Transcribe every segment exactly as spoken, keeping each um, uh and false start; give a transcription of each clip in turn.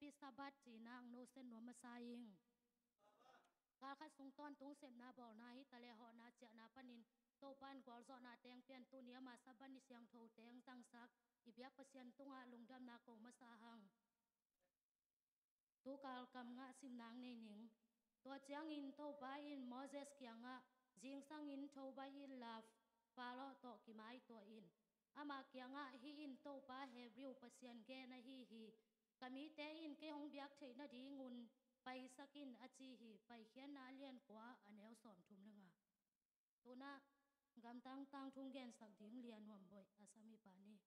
Happy Sabbath cihna ang nosen nuam masa ing. Kal khat sung tawntung sepna bawlna hi taleh hawhna ciahna panin Topa in gualzawhna teng pian tuni ama Sabbath ni siangtho teng zangsak i biak Pasian tungah lungdamna ko masa hang. Tu kal kam ngah simna ang nei ning. Tua ciangin Topa in Moses kiangah, zingsangin tho baih inla, Faro tawh kimaituah in. Amah kiangah, hih in Topa Hebrew Pasian gen ahi hi. Ka mite in kei hong biak theih nadingun paisak in a ci hi. Paikhiatna a lian kua a neu sawmthum le nga. Tunah gamtang tangthu gensak ding Lia Nuam Boih, a samipa ni.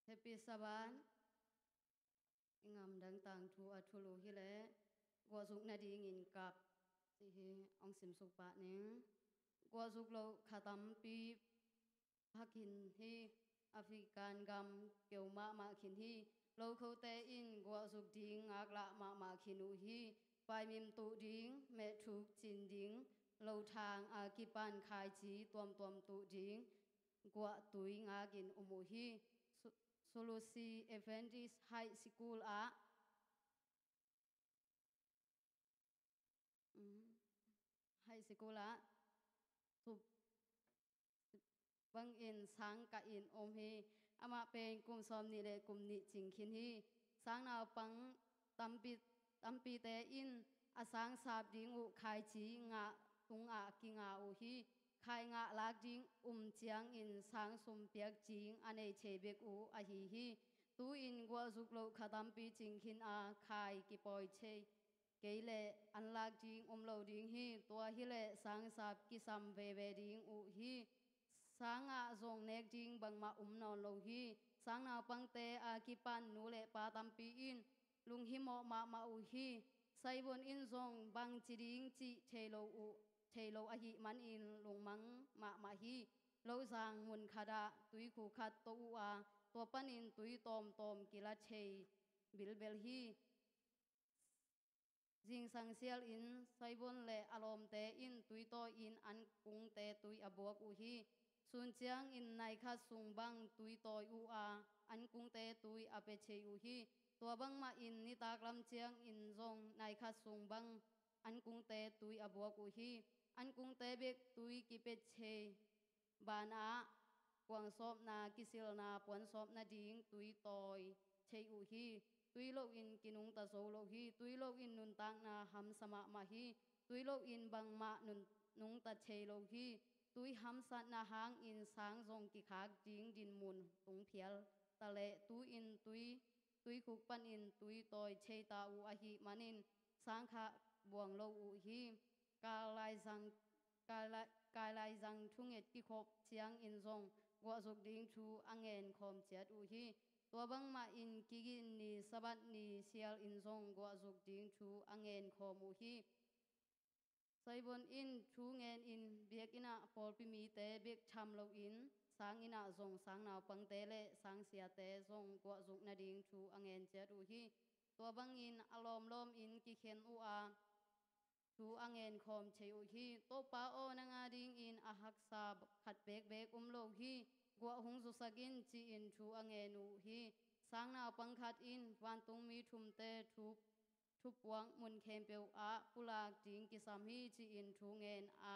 Happy Sabbath. I gamdang tangthu a thulu hileh guahzuk nadingin kap cih hi. Hong simsuk pah ning. Guahzuk loh kha tampi pha khin hi. African gam keu mahmah khin hi. Lokhote in guahzuk ding ngaklah mahmah khin uh hi. Paimim tuh ding, mehthuk cin ding, lothang a kipan khaici tuamtuam tuh ding, guahtui ngakin um uh hi. Su-, Sulusi Adventist High School ah, mm, High School ah sup bangin sang kah in om hi. Amah pen kum sawmnih le kum nih cing khin hi. Sang naupang tampi, tampite in a sang sap ding uh khaici ngah tungah kinga uh hi. Khai ngah lak ding um ciangin sang sum piak ding a nei thei bek uh ahi hi. Tu-in guahzuk loh kha tampi cing khin a, khai kipawi thei kei leh an lak ding om lo ding hi. Tua hileh sang sap kisam veve ding uh hi. Sang ah zong nek ding bangmah um nawn lo hi. Sang naupangte a kipan nu le pa tampi in lunghimawh mahmah uh hi. Saibon in zong bangci ding cih thei lo uh, thei lo ahih manin lungmang mahmah hi. Lozang mun khatah tuikhuk khat to uh a, tua panin tui tawmtawm kila thei bilbel hi. Zingsang sialin Saibon le a lawmte in tui tawi-in an kungte tui a buak uh hi. Sun ciangin nai khat sung bang tui tawi uh a, an kungte tui a pia thei uh hi. Tua bangmahin nitak lam ciangin zong nai khat sung bang an kungte tui a buak uh hi. An kungte bek tui kipia thei banah kuangsawpna, kisilna, puansawpna ding tui tawi thei uh hi. Tui loin kinungta zo lo hi. Tui loin nuntakna hamsa mahmah hi. Tui loin bangmah nun-, nungta thei lo hi. Tui hamsatna hangin sang zong kikhak ding dinmun tung phial taleh tu-in tui, tuikhuk panin tui tawi thei ta uh ahih manin sang khah buang lo uh hi. Kai laizang, kai lai-, kai laizang thunget kikhop ciangin zong guahzuk ding thu a ngen khawm ciat uh hi. Tua bangmahin Kiginni Sabbath ni sialin zong guahzuk ding thu a ngen khawm uh hi. Saibon in thu ngenin biakinn ah pawlpi mite bek tham loin sang inn ah zong sang naupangte le sang siate zong guahzuk nading thu a ngen ciat uh hi. Tua bangin a lawmlawmin kikhen uh a, thu a ngen khawm thei uh hi. Topa aw, nang adingin a haksa khat bekbek om lo hi. Guah hong zusak in ci-in thu a ngen uh hi. Sang naupang khat in vantungmi thumte thu, thupuak mun khempeuh ah pulak ding kisam hi ci-in thu ngen a,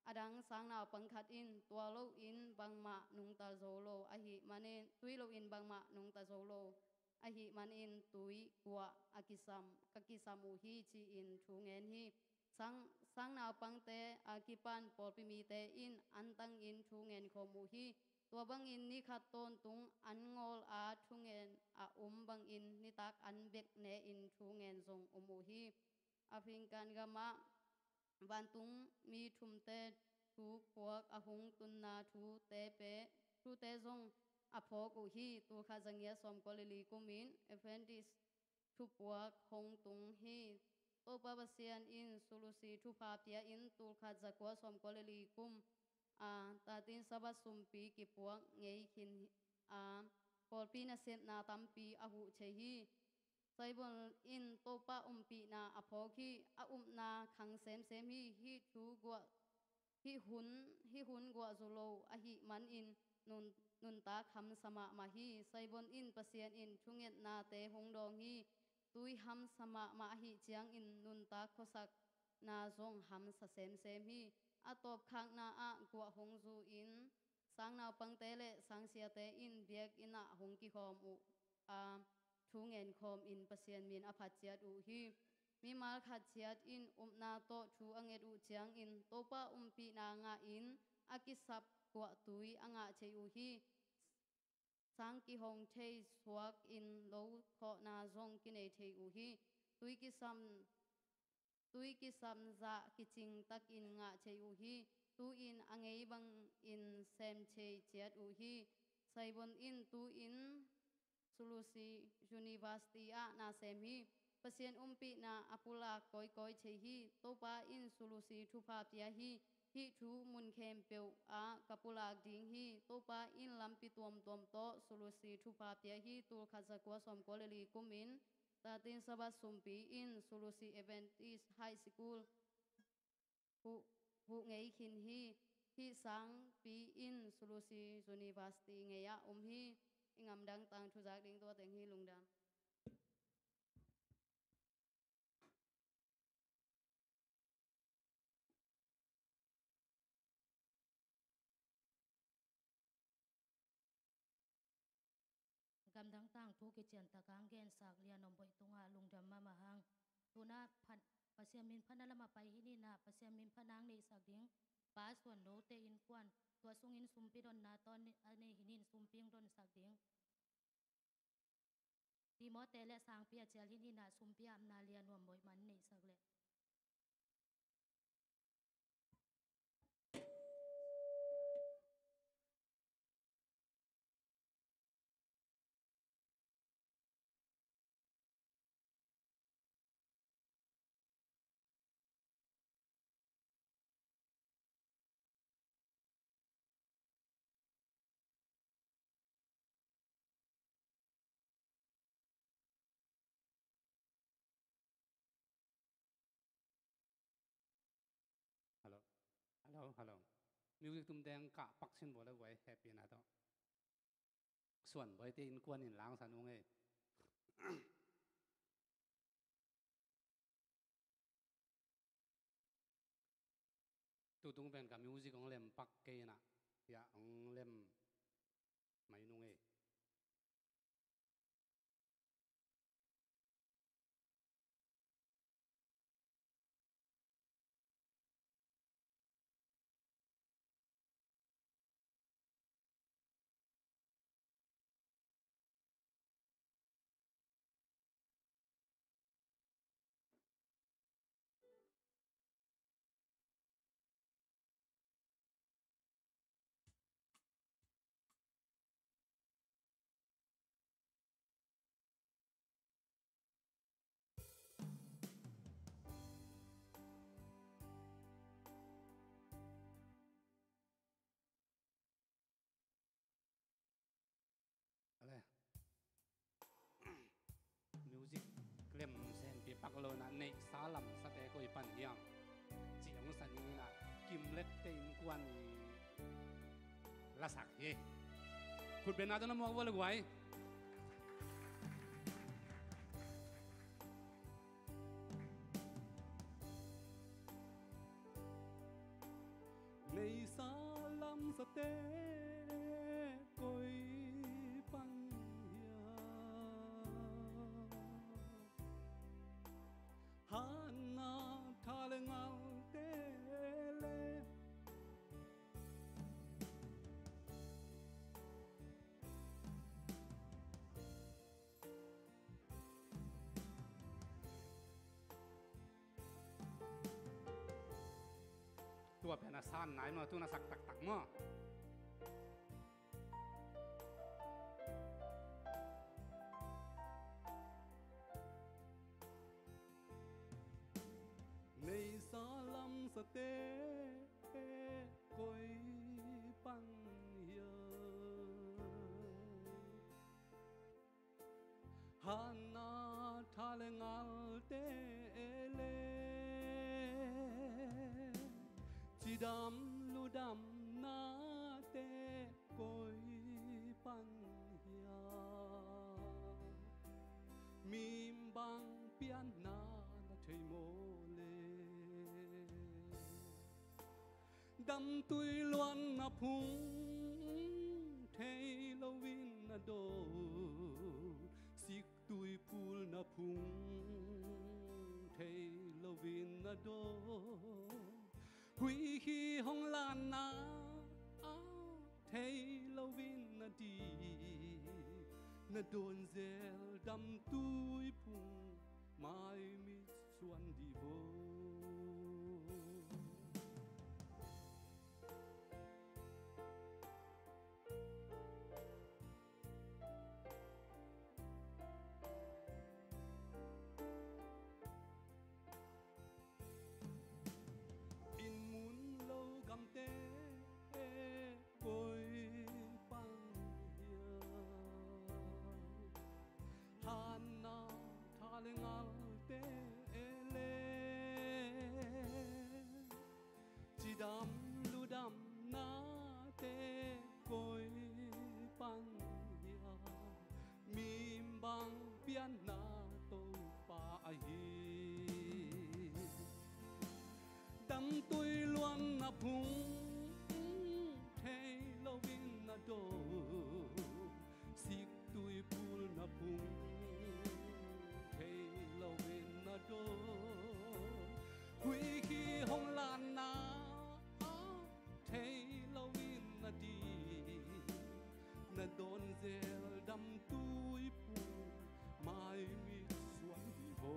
a dang sang naupang khat in tua loin bangmah nungta zo lo ahih manin, tui loin bangmah nungta zo lo ahih manin tui guah a kisam, ka kisam uh hi ci-in thu ngen hi. Sang, sang naupangte a kipan pawlpi mite in an tangin thu ngen khawm uh hi. Tua bangin ni khat tawntung an ngawl a thungen a um bangin nitak an bek ne-in thu ngen zong um uh hi. African gam ah vantungmi thumte thu puak a hong tunna thute pe, thute zong a phawk uh hi. Tulkhat za ngiat sawmkua le li kumin Adventist thupuak hong tung hi. Topa Pasian in sulusi thupha pia-in tulkhat za kua sawmkua le li kum a, tatin Sabbath sumpi kipuak ngei khin a, pawlpi nasepna tampi a huh thei hi. Saibon in Topa ompihna a phawk hi. A upna khang semsem hi. Hih thu guah, hih hun, hih hun guah zu lo ahih manin nun, nuntak hamsa mahmah hi. Saibon in Pasian in thungetnate hong dawng hi. Tui hamsa mahmah ahih ciangin nuntak khuasakna zong hamsa semsem hi. A tawpkhakna ah guah hong zu-in sang naupangte le sang siate in biakinn ah hong kikhawm uh a, thu ngenkhawmin Pasian min a phat ciat uh hi. Mimal khat ciat in upna tawh thu a nget uh ciangin Topa ompihna ngahin a kisap guahtui a ngah thei uh hi. Sang kihong thei suakin lo khawhna zong kinei thei uh hi. Tui kisam, tui kisam zah kicing takin ngah thei uh hi. Tu-in a ngei bangin sem thei ciat uh hi. Saibon in tu-in Sulusi University ah na sem hi. Pasian ompihna a pulak kawikawi thei hi. Topa in Sulusi thupha pia hi. Hih thu mun khempeuh ah ka pulak ding hi. Topa in lampi tuamtuam tawh Sulusi thupha pia hi. Tul khat za kua sawm kua le li kumin thirteen Sabbath sumpi in Sulusi Adventist High School huh, huh ngei khin hi. Hih sangpi in Sulusi University ngei-ah om hi. I ngamdang tangthu zak ding tua teng hi. Lungdam. Gamdang tangthu kician takang gensak Lian Nuam Boih tungah lungdam mahmah hang. Tuna phan, Pasian min phatna lamah pai hi ninah, Pasian min phatna ang neihsak ding. Pa Suan Lote innkuan, tua sungin sumpi donna tawh a nei hi nin, sumpi ang donsak ding. Timote le sangpi a cial hi ninah, sumpi apna Lian Nuam Boih man neihsak leh. Hello. Hello, hello. Music tum deng kah pak sin bo le guai, happy na to. Suan Boih te innkuan in langsan ung ei. Tutung pen ka music hong lem pak kei na, ya hong lem mai nung ei. Ale. Music klem sen pi pak lo na, neihsa lamsate koi pan hiam ci hong san ing na, Kim Let te innkuan i lasak hi. Khut bena tawh na muak vua le guai. Neihsa lamsate koi pan hiam? Hatna tha le ngalte le. Tua pen a san nai maw, tu na sak taktak maw. Neihsa lamsate koi pan hiam? Dam ludamnate koi pan hiam? Mi bang pianna na thei maw le? Damtui luanna phung thei loin na dawn, siktui pulna phung thei loin na dawn, huihi hong lanna ah thei loin na di, na dawn zel damtui phung maimit suan di vo. Inn mun lo gamte koi pan hiam? Hanna tha le ngalte le, cidam ludamnate koi pan hiam? Mi bang pianna Topa ahi. Damtui luanna phung thei loin na dawn, siktui pulna phung thei loin na dawn, huihi hong lanna ah thei loin na di, na dawn zel damtui phung maimit suan di vo.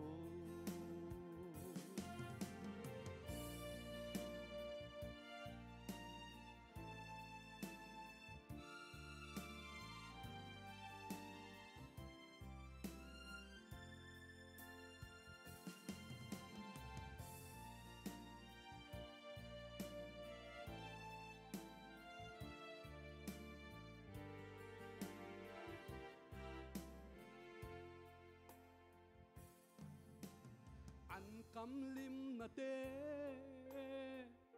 An kamlimnate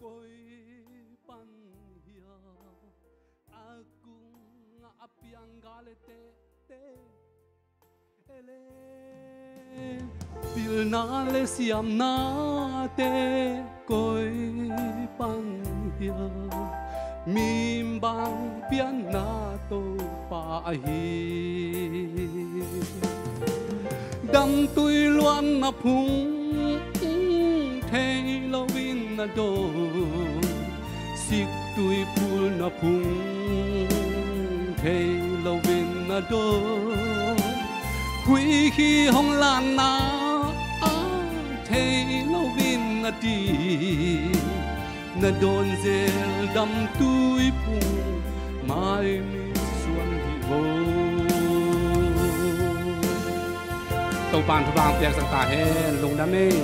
koi pan hiam? A kung a piang gale tete ele, pilna le siamnate koi pan hiam? Mi bang pianna Topa ahi. Damtui luanna phung thei loin na dawn, siktui pulna phung thei loin na dawn, huihi hong lanna ah thei loin na di, na dawn zel damtui phung maimit suan di vo. Topa'n thupha piaksak ta hen. Lungdam ei.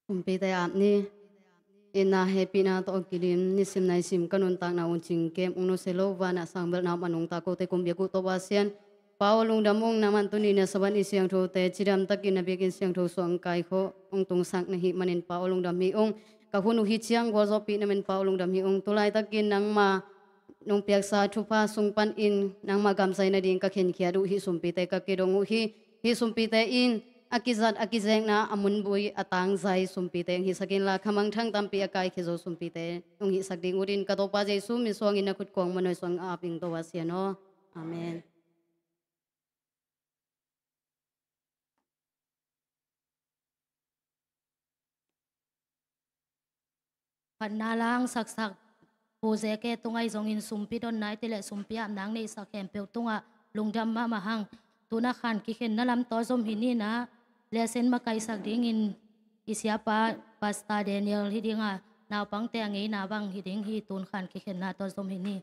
Sumpite ap ni. Itna hehpihna tawh kidim, nisim naisim ka nuntakna un cingkem ung nusia lo, vanah sang belhna man ung ta, kote kum biak uh Topa Pasian. Pa aw lungdam ung, nangman tuni-in na Sabbath ni siangthote cidamtakin na biakinn siangtho sungah kai khawh ung tungsak na hih manin Pa aw lungdam hi ung. Ka hun uh hi ciang gualzawhpih na men Pa aw lungdam hi ung. Tulaitakin nangma nong piaksa thupha sung panin nangma gamzai nading ka khenkhiat uh hih sumpite ka kidong uh hi. Hih sumpite in a kizat a kizekna a munbui a tangzai sumpite hong hisak inla, khamangthang tampi a kaikhia zo sumpite hong hisak ding utin ka Topa Jesu min suangin na khut kuang manoi suang a ap ing Topa Pasian aw. Amen. Phatna la hong saksak Pu Zeke tungah i zongin sumpi donna i cih leh sumpi ap nang neihsak khempeuh tungah lungdam mahmah hang. tun a khan kikhenna lam tawh zom hi ni in ah, lesson makaisak dingin i siapa Pastor Daniel hi ding a, naupangte a ngeina bang hi ding hi, tun khan kikhenna tawh zom hi ni.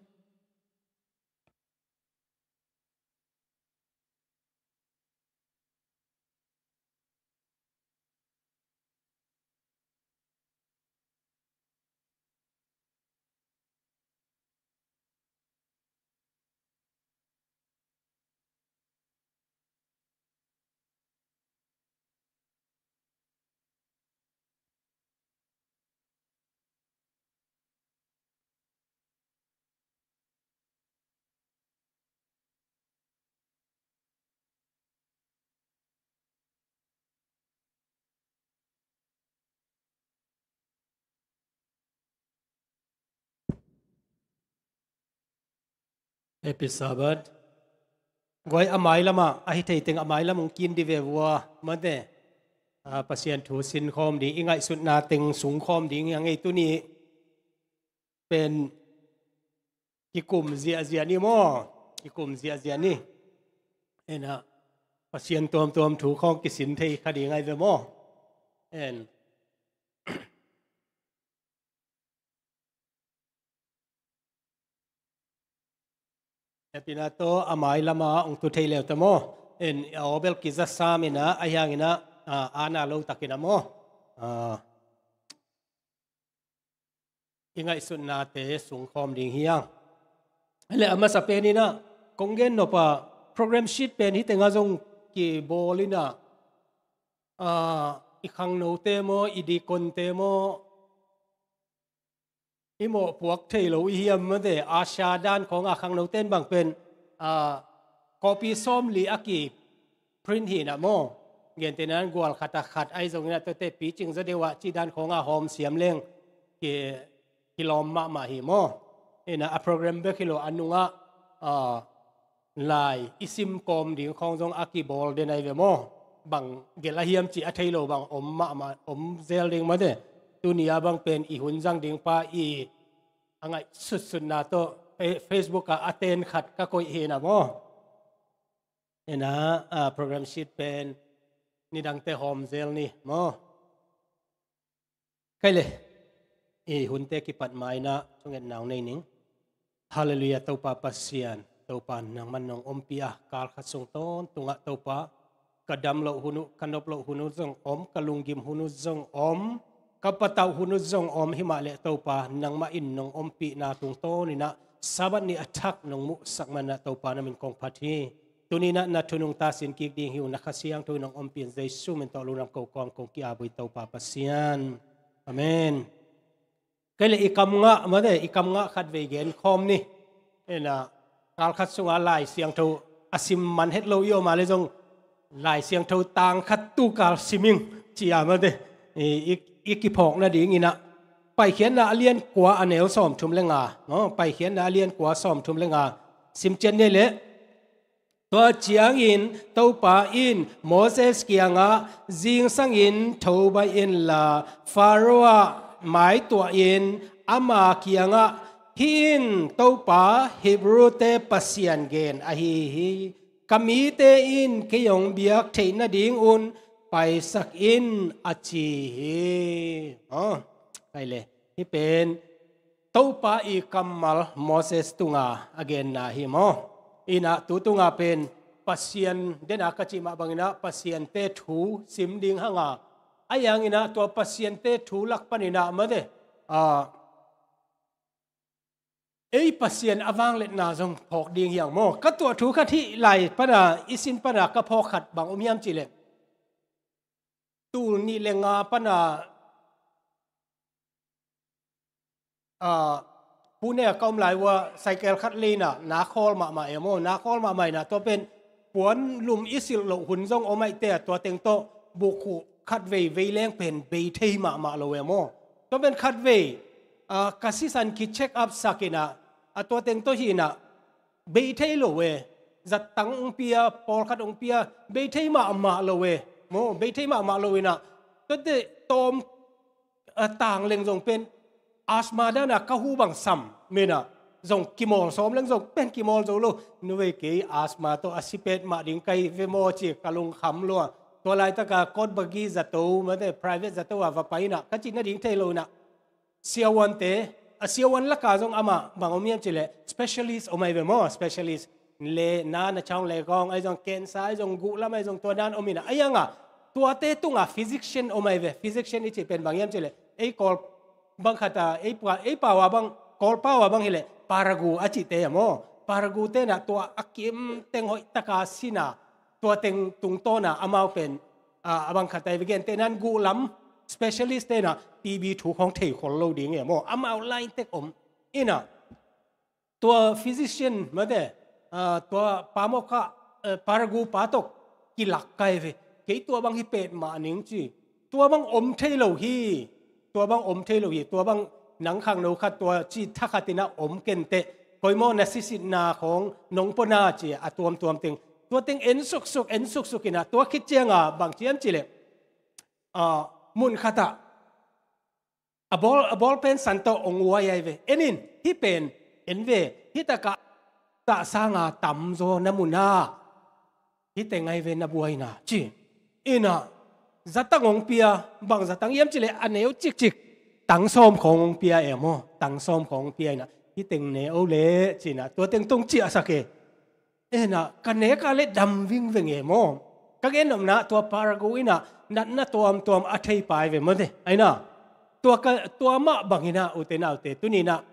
Happy Sabbath. Guai, a mai lamah, a hi thei teng a mai lam hong kin di ve vua, mate. A, Pasian thu sin khawm ding, i ngaihsutna teng sung khawm ding hi a ngei tuni. Pen kikum ziahziah ni maw? Kikum ziahziah ni. En ah, Pasian tuamtuam thu khawng kisin thei kha ding ai ve maw? En. Epina tawh a mai lama hong tu thei leu ta maw? En, a aw bel kiza sam in ah, a hiang in ah, a, ana lo takin ah maw? A, i ngaihsutnate sung khawm ding hi hang. Le a masa pen in ah, kong gen nop a, program sheet pen hi teng ah zong kibawl in ah, a, i khangnote maw, i dikonte maw, i mawhpuak thei lo i hiam mate, a sia dan khawng a khangnote in bang pen, a, copy sawmli a ki print hi in ah maw. Gentehna in gual khat a khat ahi zongin ah tuate picing zaw deuh ah cih dan khawng a hawm siam leng ki, kilawm mahmah hi maw. In ah a program bek hi lo a nungah, a, lai i sim kawm ding khawng zong a kibawl den ai ve maw. Bang gelh a hiam cih a thei lo bang om mahmah, om zel ding mate. Tuni a bang pen i hun zang ding pa i a ngaihsutsutna tawh, Fe-, Facebook ah a ten khat ka koih hi in ah maw. En ah, a, program sheet pen nidangte hawm zel ni maw. Kei le, i hunte kipat ma in ah thungetna hong nei ning. Halleluiah, Topa Pasian, Topa nangman nong ompih a, kal khat sung tawntungah Topa, ka dam loh hun uh, ka nop loh hun uh zong om, ka lunggim hun uh zong om, ka patauh hun uh zong om, himah leh Topa, nangmah in nong ompihna tungtawn in ah, Sabbath ni a thak nong muhsak man ah Topa na min kong phat hi. Tuni in ah na thu nungta sin kik ding hi uh, na Kha Siangtho in nong ompih in Jesu min tawh lungdam ko kawm kong ki-ap uh hi Topa Pasian. Amen. Kei le i kam ngah mate, i kam ngah khatvei gen khawm ni. En ah, kal khat sungah Lai Siangtho a sim man het lo i om a le zong, Lai Siangtho tang khat tu kal sim ing ci a mate. I, i, i kiphawk nading in ah, Paikhiatna a lian kua a neu sawmthum le nga, no? Paikhiatna a lian kua sawmthum le nga. Sim ciat ni leh. Tua ciangin Topa in Moses kiangah, zingsangin tho baih inla, Faro ah maituah in ama kiangah, hih in Topa, Hebru-te Pasian gen ahi hi. Ka mite in kei hong biak theih nadingun paisak in, a ci hi. Aw, kei le. Hih pen Topa i kammal Moses tunga a genna hi maw. In ah tu tunga pen Pasian, den a ka cih mah bangin ah Pasiante thu sim ding hang a, a hiang in ah tua Pasiante thu lak panin ah mate, a, ei Pasian a vangliatna zong phawk ding hi hang maw. Ka tuah thu khat hih lai pana, i sin pana ka phawk khat bang om hiam cih leh, tul nih le nga pana, a, Pune ah ka om lai uh a, cycle khat lei in ah na khawl mahmah e maw, na khawl mahmah in ah tua pen puan lum i silh loh hun zong om ahih teh a, tua teng tawh bukkhuh khatvei vei leng pen bei thei mahmah lo e maw. Tua pen khatvei, a, ka sisan ki check up sak in ah, a, tua teng tawh hi in ah bei thei lo e. Zattang hong pia, pawlkhat hong pia, bei thei mahmah lo e. Maw, bei thei mahmah lo in ah, tuate tawm, a, tang leng zong pen asthma dan a ka hu bang sam, men ah, zong kimawl sawm leng zong pen kimawl zo lo. Nu vei, kei asthma tawh a si petmah ding ka hi ve maw ci ka lungkham lua. Tua laitaka court buggy zato, mate, private zato a va pai inah ka cih nading thei lo inah, siavuante, a siavuan laka zong amah bang om hiam cileh specialist om ahi ve maw, specialist. Le na na chawng le kawng ahi zong, cancer ahi zong, guhlam ahi zong, tua dan om inah, ahi hanga tuate tunga physician om ahi ve. Physician i cih pen bang hiam cileh, ei Kawl bang khata, ei pau a bang, Kawl pau a bang hileh paragu a cihte a maw, paragu tenah tua a kim teng hoihtaka sina, tua teng tungtawna amau pen a bang khata i vegen tenan guhlam specialist tenah T B thu khawng thei khol lo ding e maw, amau line tek om inah, tua physician mate, tua pamawkah, paragu pa tawh kilak kai ve. Kei tua bang hi petmah ning ci. Tua bang om thei lo hi. Tua bang om thei lo hi. Tua bang nang khangno khat tua ci thakhat inah om kenteh. Koi maw na sisitna khawng nong pona ci a tuamtuam teng, tua teng en suksuk, en suksuk inah, tua khit cianga bang ci hiam cileh, mun khatah a bawl, a bawl pen san tawh ong uai ahi ve. En in, hih pen en ve. Hih takah tah sanga tamzaw na muna hih teng ahi ve na buaina ci. Inah zatang ong pia, bang zatang hiam cileh a neu cikcik tang sawm khawng ong pia e maw, tang sawm khawng ong pia inah, hih teng ne o leh ci inah tua teng tong ciahsak e. Inah ka neka le dam vingveng e maw. Ka gen nopna tua paragu inah natna tuamtuam a thei pai ve mate. Ahi inah tua ka, tua mah bang inah ute naute, tuni inah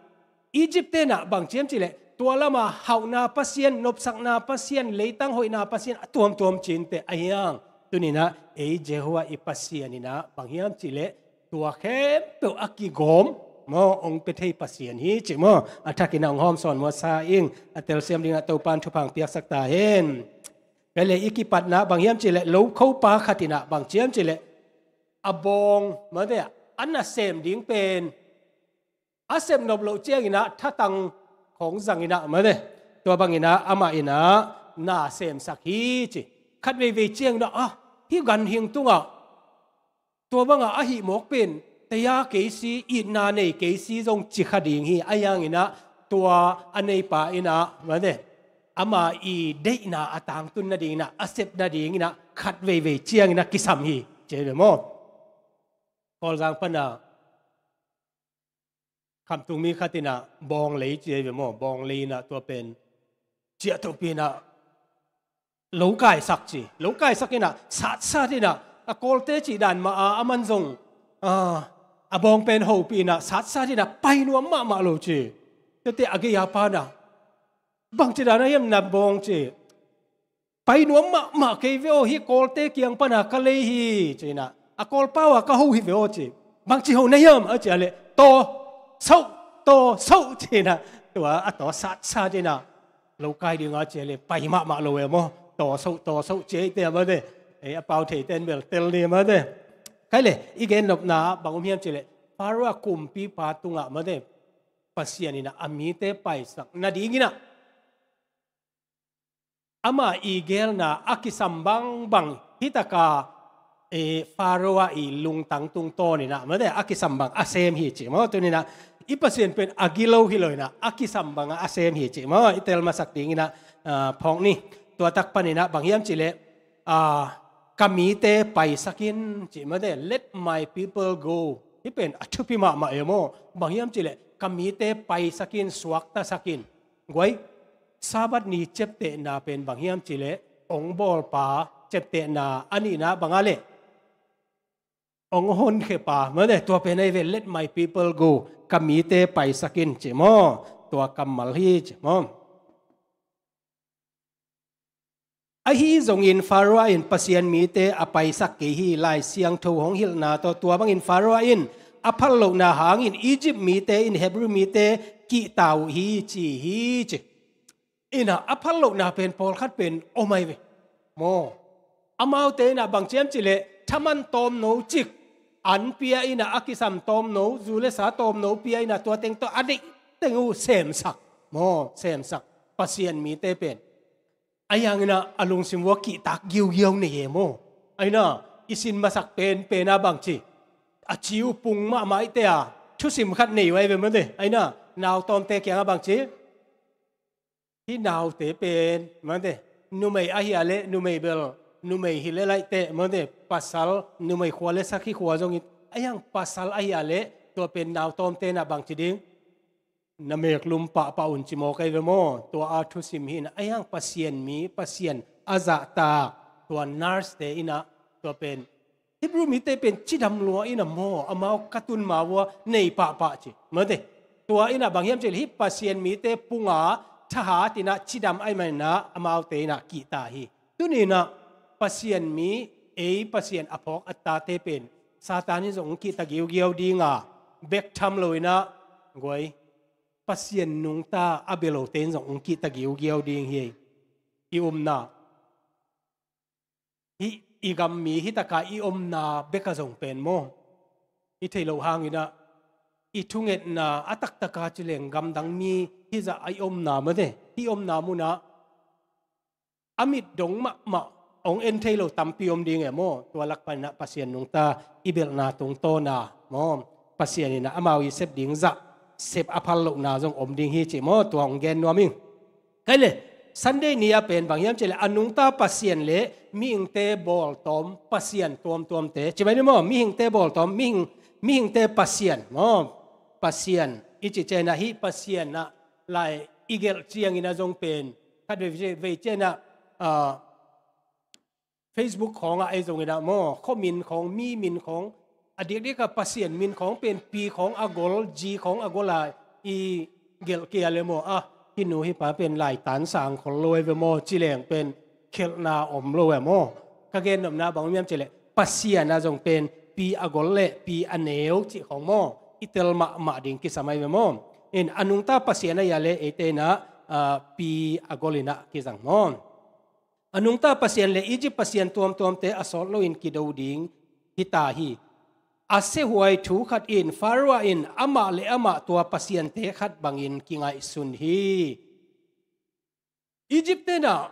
Egypt tenah bang ci hiam cileh tua lama hauhna Pasian, nopsakna Pasian, leitang hoihna Pasian a tuamtuam cinte ahi hang, tuni inah ei Jehovah i Pasian inah bang hiam cileh tua khempeuh a kigawm maw, ong pia thei Pasian hi ci maw. A thakin a ong hawmsawn muatsa ing, a telsiam dingah Topan thupha ong piaksak ta hen. Kei le i kipatna bang hiam cileh, lokhopa khat inah bang ci hiam cileh, a bawng mate, a nasem ding pen a sep nop loh ciang inah thatang khawng zang inah mate, tua bang inah amah inah na semsak hi ci. Khat veivei ciang inah, ah, hih ganhing tungah tua banga a hih mawk pen taya kei si, itna nei kei si zong ci kha ding hi. Ahi hang inah tua a neipa inah mate, ama i deihna a tangtun nading inah, a sep nading inah khat veivei ciang inah kisam hi ci ahi ve maw. Kawlzang pana khamtung mi khat inah bawng lei ci ahi ve maw, bawng lei inah tua pen ciah topi inah lo kaisak ci. Lo kaisak inah satsat inah, a Kawlte cih dan mah a, aman zong a bawng pen hopih inah satsat inah pai nuam mahmah lo ci. Tete a gei a pana, bang ci dan a hiam na bawng ci. Pai nuam mahmah kei ve aw, hih Kawlte kiang pana ka lei hi ci inah, a Kawl pau a ka ho hi ve aw ci. Bang ci ho na hiam a ci a leh, taw soh, taw soh ci inah, tua a taw satsat inah lo kai dinga ci a leh pai mahmah lo e maw. Taw soh, taw soh ci eite a mate. Ei a pau theite in bel tel ni mate. Kei le i gen nopna bang om hiam cileh, Pharaoh a kumpipa tungah mate, Pasian inah a mite paisak nading inah ama i gelna a kisam bangbang hih taka, e, Pharaoh a i lungtang tungtawn inah mate, a kisam bang a sem hi ci maw. Tuni inah i Pasian pen a gilo hi lo inah, a kisam bang a sem hi ci maw. I tel masak ding inah, a, phawk ni. Tua tak pan inah bang hiam cileh, a, ka mite paisak in ci mate, let my people go. Hih pen a thupi mahmah e maw. Bang hiam cileh, ka mite paisak in, suaktasak in. Guai, Sabbath ni ciaptehna pen bang hiam cileh, ong bawlpa ciaptehna a nihna bang a leh, ong honkhiapa mate, tua pen ahi ve, let my people go, ka mite paisak in ci maw. Tua kammal hi ci maw. Ahi zongin Pharaoh in Pasian mite a paisak kei hi. Lai Siangtho hong hilhna tawh tua bangin Pharaoh in a phal lohna hangin Egypt mite in Hebrew mite kihta uh hi ci hi ci. Inah a phal lohna pen pawlkhat pen om ahi ve maw. Amaute inah bang ci hiam cileh, thaman tawmno cik an pia inah, a kisam tawmno, zu le sa tawmno pia inah, tua teng tawh a deih teng uh semsak maw, semsak Pasian mite pen. Ahi hang inah a lungsim vua kihtak giugiau nei e maw. Ahi inah i sin masak penpen a bang ci, a ci uh pung mahmah ite a, thusim khat nei uh ahi ve mate. Ahi inah nautawmte kiangah bang ci, Hih naute pen, mate, numei ahi a leh, numei bel, numei hi leh laite, mate, pasal, numei khua leh sakhi khua zongin, a hiang pasal ahi a leh, tua pen nau tawmte na bangci ding. Na meklum pahpah un ci mawk ahi ve maw? Tua a thusim hi in a, a hiang Pasian mi, Pasian a zahtak, tua nurse te in a, tua pen Hebrew mite pen cidam lua in a maw, amau katun ma vua nei pahpah ci. Mate. Tua in a bang hiam cih leh hih Pasian mite punga thahat in a cidam ahih manin a amaute in a kihta hi. Tuni in a Pasian mi, ei Pasian a phawk a tate pen Satan in zong hong kihta giugiau ding a, bek tham lo in a, guai, Pasian nungta a bia lote in zong hong kihta giugiau ding hi. I omna, hih i gam mi hi taka i omna bek a zong pen maw, i theih loh hangin a, i thungetna a taktaka ci leng gamdang mi hi zah a i omna, mate, hih omna mun ah a mit dong mahmah hong en thei lo tampi om ding e maw? Tua lak panin a Pasian nungta i belhna tungtawn a maw, Pasian in a amau i sep ding zah sep a phal lohna zong om ding hi ci maw? Tua hong gen nuam ing. Kei leh, Sunday ni a pen bang hiam cih leh a nungta Pasian leh mihingte bawltawm Pasian tuamtuamte, ci mai ni maw? Mihingte bawltawm, mihing, mihingte Pasian maw? Pasian i cih ciangin a, hih Pasian a lai i gelh ciangin a zong pen khat vei, vei ciangin a, ah, Facebook khawng ah ei zongin a maw, khuamin khawng, mi min khawng, a dikdik a Pasian min khawng pen pi khawng a gol, ji khawng a gol a i gelh kei a leh maw, a, hih nu hih pa pen laitan sang khol lo e ve maw, ci leng pen khelhna om lo e maw? Ka gen nopna bang om hiam cih leh Pasian a zong pen pi a gol leh pi a neu cih khawng maw, i tel mahmah ding kisam ahi ve maw? In a nungta Pasian ahi a leh eite in a, ah, pi a gol in a kizang maw? A nungta Pasian leh Egypt pasian tuamtuamte a sawt loin kido ding hi ta hi. A siahuai thu khat in Pharaoh in amah leh amah tua pasiante khat bangin kingaihsun hi. Egypt te in a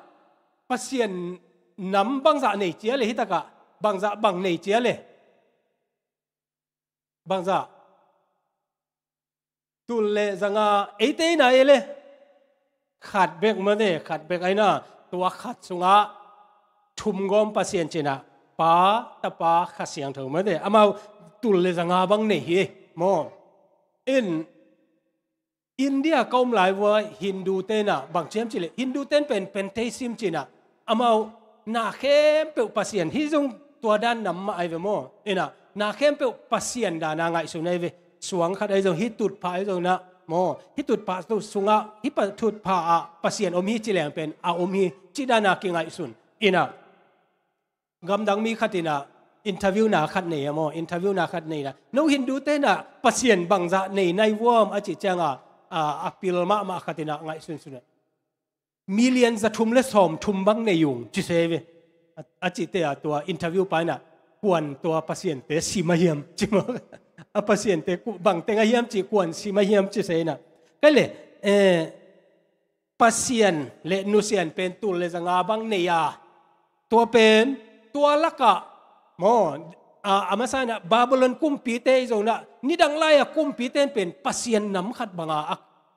pasian nam bangzah nei cia leh, hi taka bangzah bang nei cia leh? Bangzah? Tul leh zanga, eite in a e leh khat bek, mate, khat bek ahi in a, tua khat sungah thum gawm Pasian ci in a, Pa, Tapa, Kha Siangtho, mate, amau tul leh zanga bang nei hi maw? In India ka om lai vua Hindu te in a bang ci hiam cih leh, Hindu te in pen pantheism ci in a, amau na khempeuh Pasian, hih zong tua dan nam mah ahi ve maw? In a, na khempeuh Pasian dan a ngaihsun ahi ve. Suang khat ahi zong, hih tutphah ahi zong in a maw, hih tutphah tu sungah, hih pa, tutphah ah Pasian om hi ci leng pen a om hi, cih dan a kingaihsun. In a, gamdang mi khat in a interview na khat nei a maw, interview na khat nei in a, no Hindu te in a Pasian bangzah nei nai vuam a cih ciang a, a, a pil mahmah khat in a ngaihsunsun a, million za thum leh sawm thum bang nei ung ci se ve. A, a cihte a tua interview pa in a, kuan tua pasiante sim a hiam ci maw? A pasiante ku, bang teng a hiam cih kuan sim a hiam ci se in a. Kei leh, eh, Pasian leh nusian pen tul leh zanga bang nei a, tua pen, tua lakah maw, a, a masa in a Babylon kumpite i zong in a, nidang lai a kumpite in pen pasian nam khat banga a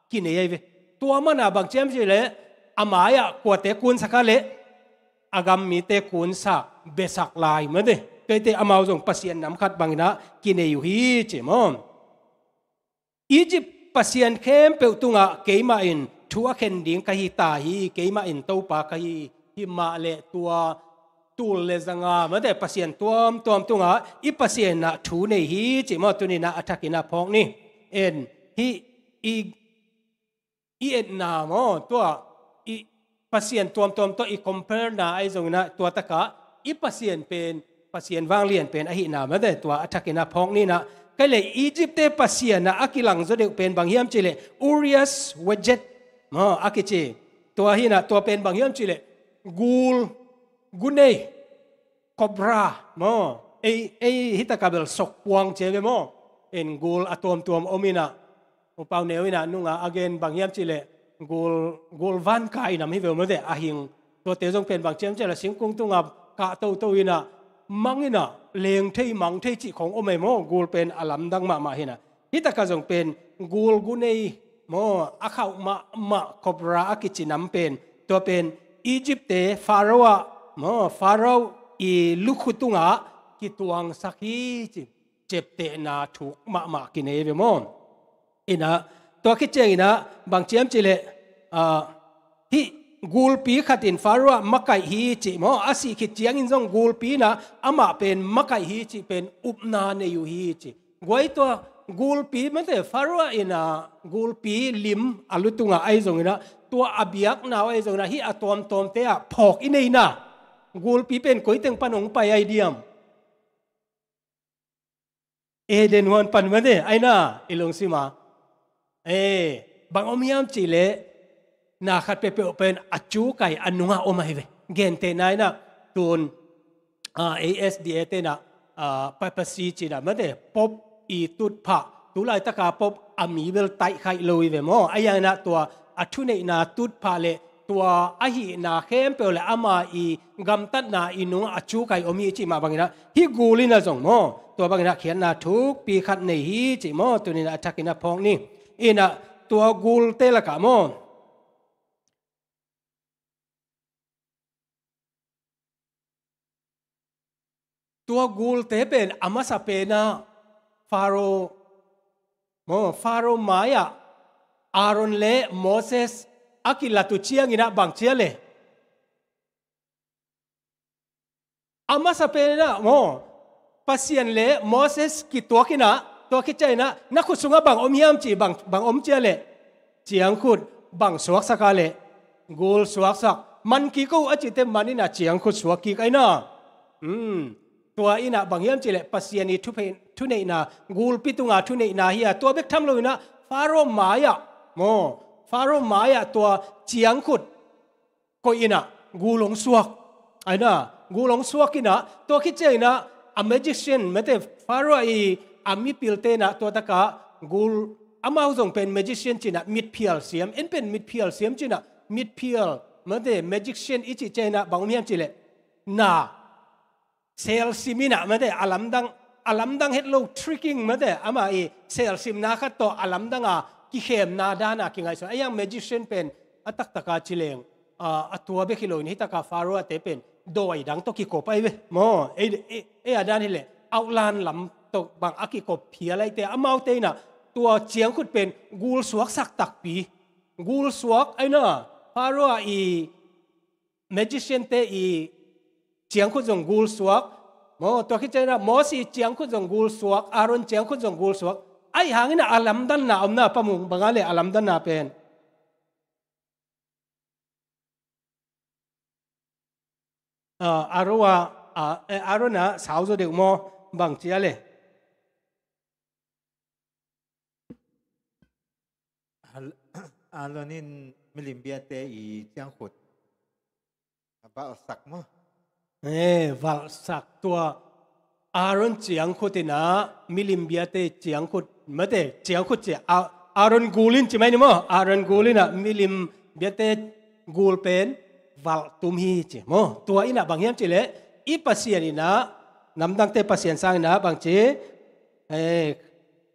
kinei ahi ve. Tua man a bang ci hiam cih leh, a mai ah kuate kunsak a leh, a gam mite kunsak, biasak lai, mate. Tuate amau zong pasian nam khat bangin a kinei uh hi ci maw? Egypt pasian khempeuh tungah keimah in thu a khen ding ka hi ta hi, keimah in Topa ka hi, himah leh tua tul leh zanga, mate, pasian tuamtuam tungah i Pasian in a thu nei hi ci maw? Tuni in a a thakin a phawk ni. En, hih i i etna maw, tua i pasian tuamtuam tawh i compare na ahi zongin a, tua takah i Pasian pen Pasian vanglian pen ahihna, mate, tua a thakin a phawk ni in a. Kei leh Egypt te pasian a a kilang zaw deuh pen bang hiam cih leh Urias Wajed maw a kici. Tua hi in a, tua pen bang hiam cih leh gul, gunei, cobra maw, ei, ei hi taka bel sokpuang ci ve maw? En, gul a tuamtuam om in a, U Pau Neu in a nunga a gen bang hiam cih leh gul, gul van ka inam hi ve maw, te a hing. Tuate zong pen bang ci hiam cih leh singkung tunga kah toto in a, mang in a, leng thei mang thei cih khawng om e maw? Gul pen a lamdang mahmah hi in a. Hi taka zong pen gul, gunei, Maw, a khauh mahmah cobra a kici nam pen, tua pen Egypt-te Pharaoh ah, maw, Pharaoh i lukhu tungah kituangsak hi ci. Ciaptehna thuk mahmah kinei ve maw. Inah, tua khit cianginah bang ci hiam cih leh, ah, hih gulpi khat in Pharaoh ah makaih hi cih maw, a sih khit ciangin zong gulpi inah amah pen makaih hi cih pen upna nei uh hi cih. Guai, tua gulpi mate, Pharaoh inah gulpi lim a lu tungah ahi zonginah, tua a biakna uh ahi zonginah, hih a tuamtuamte ah phawk i neihna, gulpi pen koi teng pan hong pai ahi diam? Eden huan pan mate, aina i lungsim ah, eh, bang om hiam cih leh, na khat peuhpeuh pen a cukai a nungah om ahi ve. Gentehna inah tun, ah, A S D A te inah, ah, papacy ci inah mate, Pope i tutphah, tu laitaka Pope a mi bel taihkhaih lo hi ve maw. Ahi hanginah tua a thuneihna tutphah le tua ahihna khempeuh le ama i gamtatna i nungah a cukai om hi cih mah banginah, hih gul inah zong maw, tua banginah khiatna thukpi khat nei hi cih maw, tuninah a thakin a phawk ni. Inah tua gulte lakah maw, tua gulte pen a masa penah Pharaoh, maw, Pharaoh mai-ah Aaron le Moses a kilat uh cianginah bang ci a leh, a masa penah maw, Pasian le Moses kituak inah, tua khit cianginah na khut sungah bang om hiam cih, bang, bang om ci a leh, ciangkhut, bang suaksak a leh, gul suaksak. Man kik o a cihte man inah ciangkhut suak kik aina. Hmm. Tua inah bang hiam cih leh Pasian i thupe-, thuneihna, gulpi tunga thuneihna hi a, tua bek tham loinah Pharaoh mai-ah maw, Pharaoh mai-ah tua ciangkhut koih inah gul hong suak. Aina, gul hong suak inah, tua khit cianginah a magician mate, Pharaoh i a mipilte inah tua takah gul, amau zong pen magician ci inah mitphial siam, en pen mitphial siam ci inah, mitphial mate, magician i cih cianginah bang om hiam cih leh, na selsim inah mate, a lamdang, a lamdang het lo, tricking mate, ama i selsimna khat tawh a lamdanga kikhemna dana kingaihsun. Ahi hang magician pen a taktaka ci leng, a, a tua bek hi loin, hih taka Pharaoh-te pen dawi dang tawh kikop ahi ve maw. Ei, ei, ei a dan hileh outline lam tawh bang a kikop phial ahihte, amaute inah tua ciangkhut pen gul suaksak takpi. Gul suak aina, Pharaoh i magician-te i ciangkhut zong gul suak maw, tua khit cianginah Moses i ciangkhut zong gul suak, Aaron ciangkhut zong gul suak. Ahi hanginah a lamdanna omna pamung banga le a lamdanna pen, ah, Aaron ah, ah, eh, Aaron ah sau zaw deuh maw, bang ci a leh. Al-, Aaron in milim biate i ciangkhut a valhsak maw? Eh, valhsak, tua Aaron ciangkhut inah milim biate ciangkhut mate, ciangkhut ci a, Aaron gul in ci mai ni maw? Aaron gul inah milim biate gul pen valhtum hi ci maw. Tua inah bang hiam cih leh, i Pasian inah, namdangte Pasian sang inah bang ci, eh,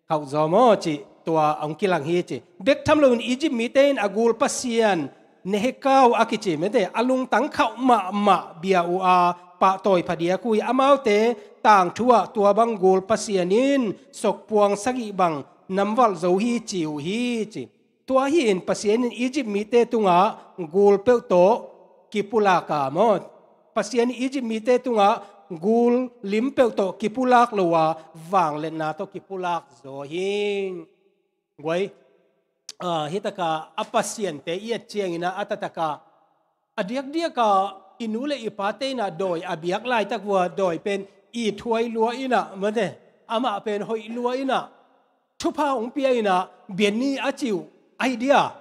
khauh zaw maw cih, tua hong kilang hi ci. Bek tham loin Egypt mite in a gul pasian Nehekau a kici mate, a lungtang khauh mahmah bia uh a, pahtawi phadiak uh hi. Amaute tangthu ah tua bang gul pasian in sokpuang sagih bang namvalh zo hi ci uh hi ci. Tua hi-in Pasian in Egypt mite tungah gul peuh tawh kipulak a maw, Pasian in Egypt mite tungah gul lim peuh tawh kipulak lo a, vangliatna tawh kipulak zaw hi. Guai, ah, hih taka a pasiante i et ciangin ah, a taktak a, a diakdiak a i nu le i pate in ah dawi a biak laitak uh a, dawi pen ithuai lua in ah, mate, amah pen hoih lua in ah, thupha hong pia in ah, biakni a ci uh ahi dia.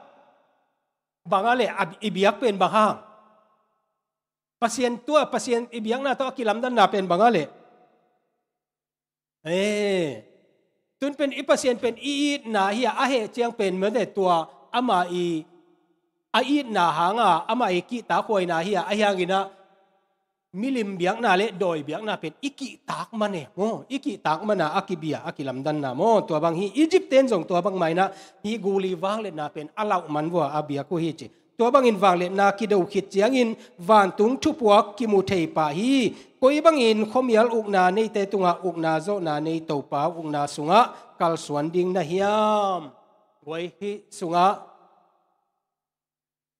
Bang a leh, a, i biak pen bang hang? Pasian tua, Pasian i biakna tawh a kilamdanna pen bang a leh? Eh, tun pen i Pasian pen i itna hi a, a heh ciang pen, mate, tua ama i, a itna hang a, ama i kihtakhuaina hi a, ahi hangin ah milim biakna le dawi biakna pen i kihtak man e maw, i kihtak man a, a kibia, a kilamdanna maw. Tua bang hi, Egypt ten zong tua bang mah in ah hih guli vangliatna pen a lauh man vua a biak uh hi ci. Tua bangin vangliatna kido khit ciangin vantung thupuak kimu thei pah hi. Koi bangin khuamial ukna neite tungah ukna zawhna nei Topa ukna sungah kalsuan ding na hiam? Guai hih sungah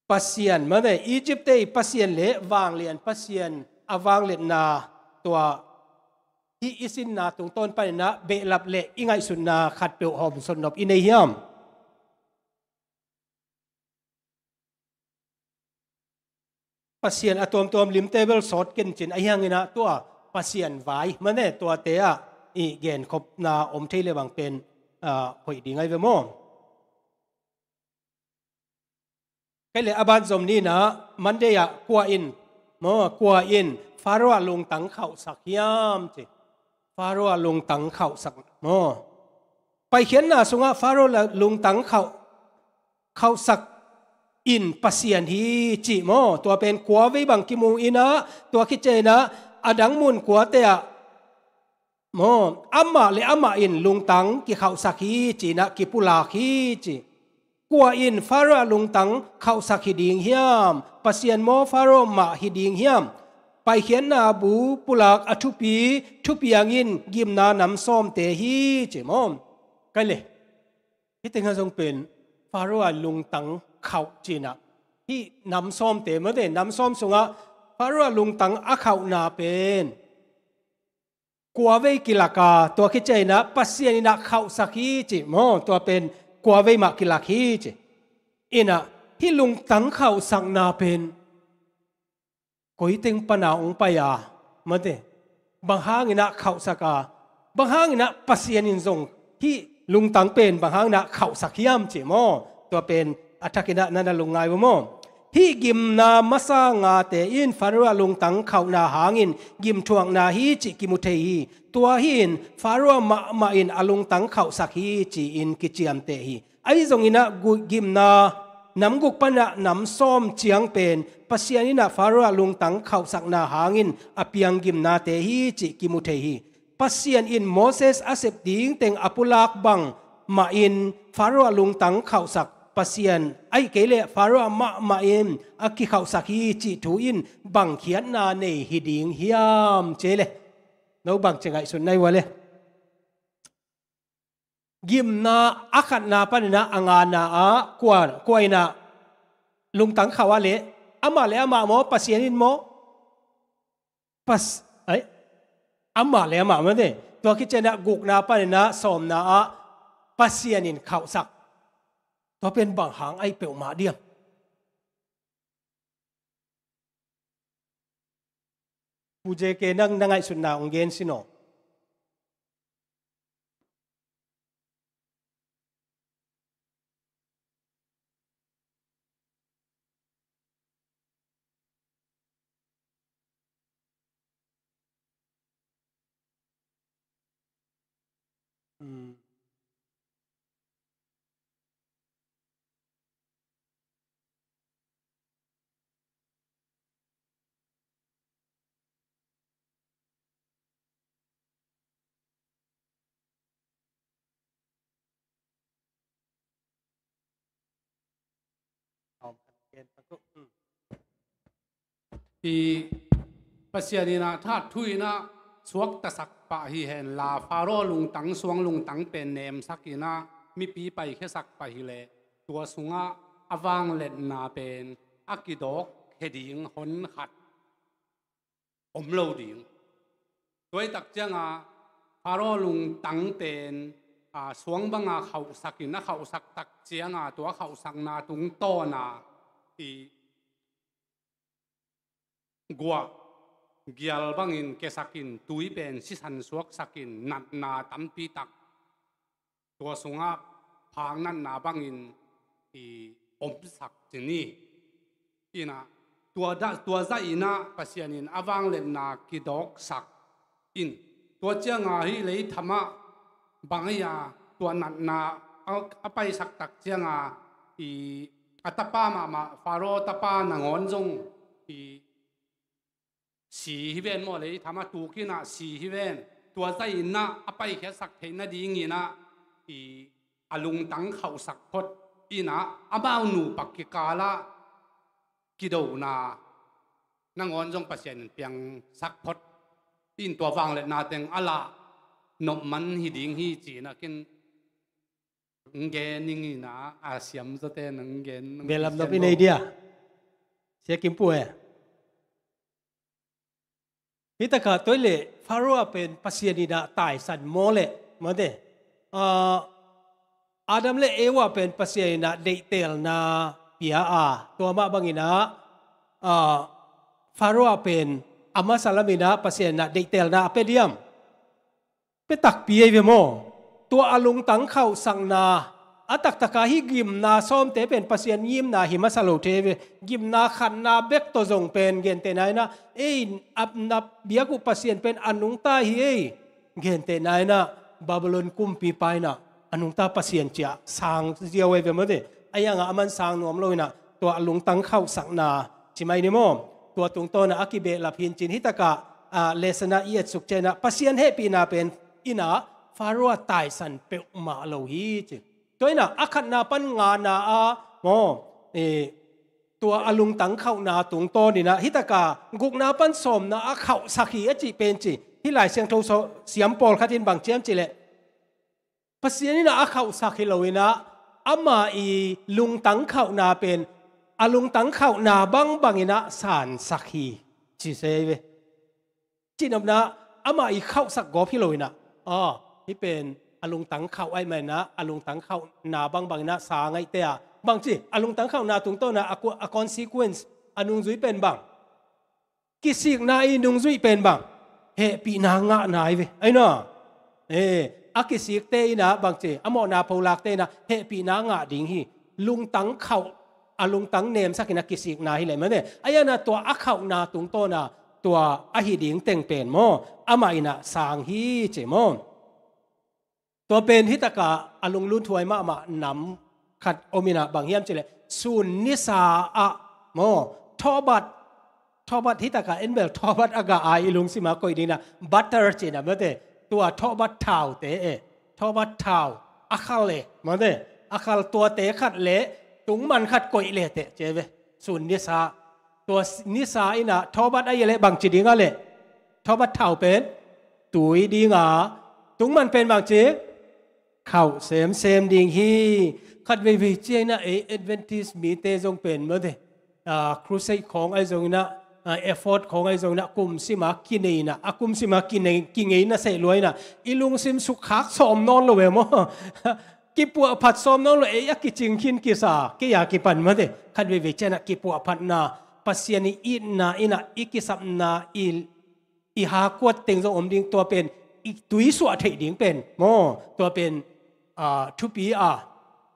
Pasian, mate, Egypt te i Pasian le vanglian Pasian a vangliatna tua hih i sinna tungtawn panin ah behlap le i ngaihsutna khatpeuh hawm sotnop i nei hiam? Pasian a tuamtuam limte bel sawt kencin ahi hangin ah tua Pasian vai, mate, tuate ah i genkhopna om thei le bang pen, ah, hoih ding ahi ve maw? Kei le a ban zom ni in ah Monday ah kua in, maw, kua in Pharaoh a lungtang khauhsak hiam ci. Pharaoh a lungtang khauhsak, maw. Paikhiatna sungah Pharaoh a lungtang khauh, khauhsak in Pasian hi ci, maw. Tua pen kua vei bang kimu in ah, tua khit ciangin ah a dang mun kuate ah maw, amah le amah in lungtang kikhauhsak hi ci-in ah kipulak hi ci. Kua in Pharaoh a lungtang khauhsak hi ding hiam? Pasian maw, Pharaoh mah hi ding hiam? Paikhiatna bu pulak a thupi, thupiang in gimna nam sawmte hi ci maw. Kei le hih tengah zong pen Pharaoh a lungtang khauh ci-in ah hih nam sawmte, mate, nam sawm sungah Pharaoh a lungtang a khauhna pen kua vei kilak a, tua khit ciangin ah Pasian in ah khauhsak hi ci maw, tua pen kua vei mah kilak hi ci. In ah hih lungtang khauhsakna pen koi teng pan a hong pai a, mate, bang hangin ah khauhsak a, bang hangin ah Pasian in zong hih lungtang pen bang hangin ah khauhsak hiam ci maw? Tua pen a thakin ah na na lungngai uh maw? Hih gimna masa ngate in Pharaoh a lungtang khauhna hangin gimthuakna hi cih kimu thei hi. Tua hi in Pharaoh mahmah in a lungtang khauhsak hi ci-in kiciamteh hi. Ahi zongin ah gu-, gimna nam guk pan ah nam sawm ciang pen Pasian in ah Pharaoh a lungtang khauhsakna hangin a piang gimnate hi cih kimu thei hi. Pasian in Moses a sep ding teng a pulak bang mah in Pharaoh a lungtang khauhsak Pasian, ahih kei leh Pharaoh mahmah in a kikhauhsak hi cih thu in bang khiatna nei hi ding hiam ci le? No bang ci ngaihsun na hi ua le? Gimna a khatna panin ah a ngana ah kua, kua in ah lungtang khauh a le? Amah le amah maw, Pasian in maw? Pas-, ai, amah le amah mate. Tua khit ciangin ah gukna panin ah sawmna ah Pasian in khauhsak. Tua pen bang hang ahi peuhmah diam? Pu J K, nang na ngaihsutna hong gen sin aw. I Pasian in ah that thu in ah suaktasak pah hi hen la, Pharaoh lungtang, suang lungtang pen nemsak in ah mipi paikhiasak pah hi leh, tua sungah a vangliatna pen a kidawk hi ding hon khat om lo ding. Tua hi tak ciangin Pharaoh lungtang pen, a, suang banga khauhsak in a khauhsak tak ciangin tua khauhsakna tungtawn a i guah gial bangin kiasak in, tui pen sisan suaksak in, natna tampi tak tua sungah phak natna bangin i omsak ci ni. In ah tua da, tua zah in ah Pasian in a vangliatna kidawksak in, tua ciangin hih leithamah bang ahi a, tua natna a, a paisak tak ciangin i a tapa mahmah, Pharaoh tapa nangawn zong i si hi ven maw, lei tham a tukinah si hi ven. Tua zahinah a paikhiatsak theih nadinginah i a lungtang khauhsak phot inah amau nupak kikalah kidona nangawn zong Pasian in piangsak phot in tua vangliatna teng a lah nopman hi ding hi cinah kin ngen ning inah a siamzawte nang gen nang belam nop i nei dia. Sia Kim Pu e. Hitakah toi le Pharaoh pen Pasian inah taisan maw le mate. Ah, Adam le Eva pen Pasian inah deihtelna pia a, tua mah banginah, ah, Pharaoh pen a masa laminah Pasian inah deihtelna a pia diam? Pia takpi ei ve maw? Tua a lungtang khauhsakna a taktaka hih gimna sawmte pen Pasian ngimna hi masa lo thei ve. Gimna khatna bek tawh zong pen gentehna inah ei, a na biak uh Pasian pen a nungta hi ei. Gentehna inah Babylon kumpipa inah a nungta Pasian ciah sang ziau ei ve mate. A iangah a man sang nuam lo inah tua a lungtang khauhsakna ci mai ni maw? Tua tungtawnah a kibehlap hincin hitakah, ah, lesson ah i etsuk cianah Pasian hehpihna pen inah Pharaoh taisan peuhmah lo hi ci. Tua inah a khatna pan ngana a maw, eh, tua a lungtang khauhna tungtawninah hitaka gukna pan sawmna a khauhsak hi a cih pen ci. Hih Lai Siangtho siam pawlkhat in bang ciam cileh Pasian inah a khauhsak hi loinah ama i lungtang khauhna pen a lungtang khauhna bangbanginah sansak hi ci se ve. Cihnopna ama i khauhsak gawp hi loinah, ah, hih pen a lungtang khauh aih maninah a lungtang khauhna bangbanginah sa ngaihte ah bangci a lungtang khauhna tungtawnah a consequence, a nungzui pen bang? Kisikna i nungzuih pen bang? Hehpihna ngahna hi ve. Aina, eh, a kisikte inah bangci a mawhna pholakte inah hehpihna ngah ding hi. Lungtang khauh, a lungtang nemsak inah kisikna hi leh mane. A iana tua a khauhna tungtawna tua ahi ding teng pen maw amah inah sang hi ci maw? Tua pen hitaka a lunglun thuai mahmah nam khat om inah bang hiam cileh sun nisa ah maw thawhbat, thawhbat hitaka enbel thawhbat a gah a i lungsima koih dinginah butter cinah mate tua thawhbat thaute e, thawhbat thau a khal e mate a khal tuate khat le tungman khat koih leteh ci ve. Sun nisa, tua nisa inah thawhbat a i leh bangci dinga leh thawhbat thau pen tui dinga tungman pen bangci khauh semsem ding hi. Khat veivei cianginah ei Adventist mite zong pen mate, ah, crusade khawng ahi zonginah, ah, effort khawng ahi zonginah kumsima kineinah a kumsima kinei, kingei naseh luainah i lungsim sukkhak sawm nawn lo ve maw? Kipuahphat sawm nawn lo ei a kicing khin kisa kei a kipan mate khat veivei cianginah kipuahphatna Pasian i itna inah i kisapna i i hakuat teng zong om ding tua pen i tuisuah theih ding pen maw tua pen, ah, thupi a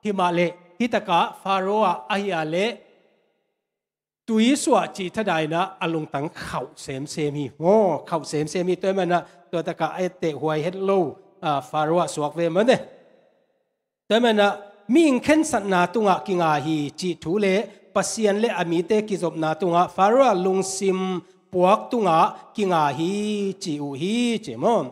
himah leh hitaka Pharaoh ah ahi a leh tuisuah cih thadainah a lungtang khauh semsem hi maw khauh semsem hi tua manah tua takah a etteh huai het lo, ah, Pharaoh ah suak ve mane. Tua manah mihing khensatna tungah kinga hi cih thu le Pasian le a mite kizopna tungah Pharaoh lungsim puak tungah kinga hi ci uh hi ci maw?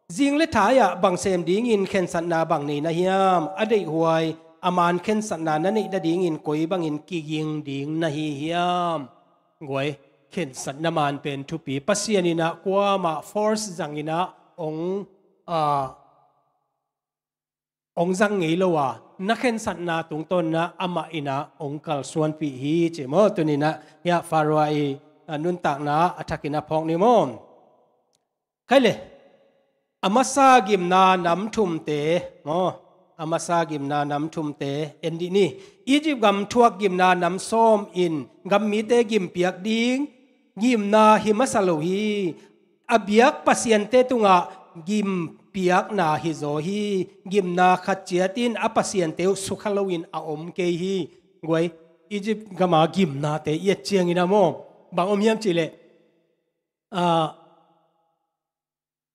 Zing le thai-ah bang sem dingin khensatna bang nei na hiam? A deihhuai a maan khensatna na neih nadingin koi bangin kiging ding na hi hiam? Guai, khensatna maan pen thupi Pasian inah kuamah force zanginah ong, ah, ong zang ngei lo a na khensatna tungtawninah amah inah ong kalsuanpih hi ci maw? Tuninah hiah Pharaoh i, ah, nuntakna a thakin a phawk ni maw? Khai le a masa gimna nam thumte maw? A masa gimna nam thumte en dih ni. Egypt gam thuak gimna nam sawm in gam mite gimpiak ding gimna hi masa lo hi. A biak pasiante tungah gimpiakna hizaw hi. Gimna khat ciatin a pasiante uh sukha loin a om kei hi. Guai, Egypt gama gimnate i et ciangin a maw bang om hiam cihleh, ah,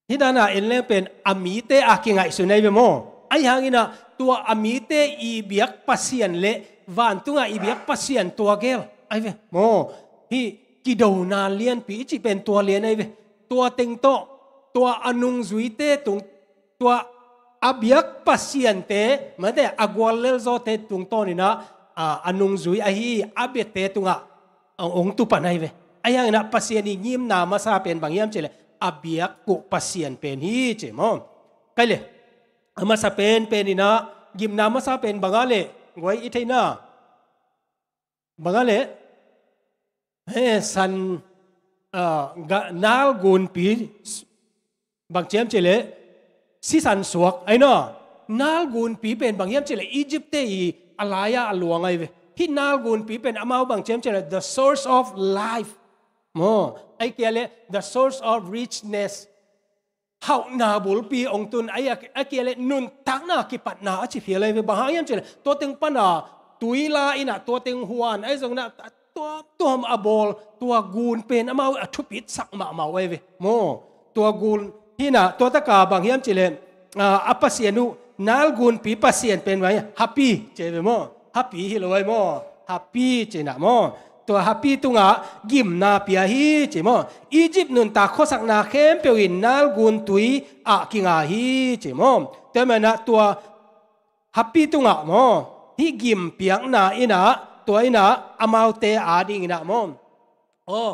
hih dana en leng pen a mite a kingaihsun ahi ve maw? Ahi hanginah tua a mite i biak pasian le vantungah i biak pasian tua gel ahi ve maw? Hih kidona lianpi i cih pen tua lian ahi ve. Tua teng tawh, tua a nungzuite tung, tua a biak pasiante, mate, a guallelzawte tungtawninah, a, a nungzui ahi a biate tungah, a, hong tupan ahi ve. Ahi hanginah Pasian i ngimna masa pen bang hiam cihleh, a biak kuh pasian pen hi ci maw. Kai le, a masa pen peninah, gimna masa pen banga le, guai i theina. Banga le, he san, a, ga, nalgunpi, bang ciam cihleh, sisan suak, aina, nalgunpi pen bang hiam cihleh, Egypt-te i a lai-a a luang ahi ve. Hih nalgunpi pen amau bang ciam cihleh, the source of life. Maw, ai kia le, the source of richness. Hauhna bulpi hong tun, ai a, a kia le nuntakna kipatna a ci phial ahi ve, bang hang hiam cihleh, tua teng pana, tui la inah, tua teng huan, ahi zonginah, tuamtuam a bawl, tua gun pen amau a thupitsak mahmah uh ahi ve. Maw, tua gun hinah, tua taka bang hiam cihleh, a, a pasian uh, nalgunpi pasian pen bang hiam, hapi, ci ahi ve maw. Hapi hi lo ahi maw. Hapi cinah maw. Tua hapi tungah gimna pia hi ci maw. Egypt nuntak khuasakna khempeuh in nalgun tui ah kinga hi ci maw. Tua manah tua hapi tungah maw. Hih gim piakna inah, tua inah amaute adinginah maw. Aw,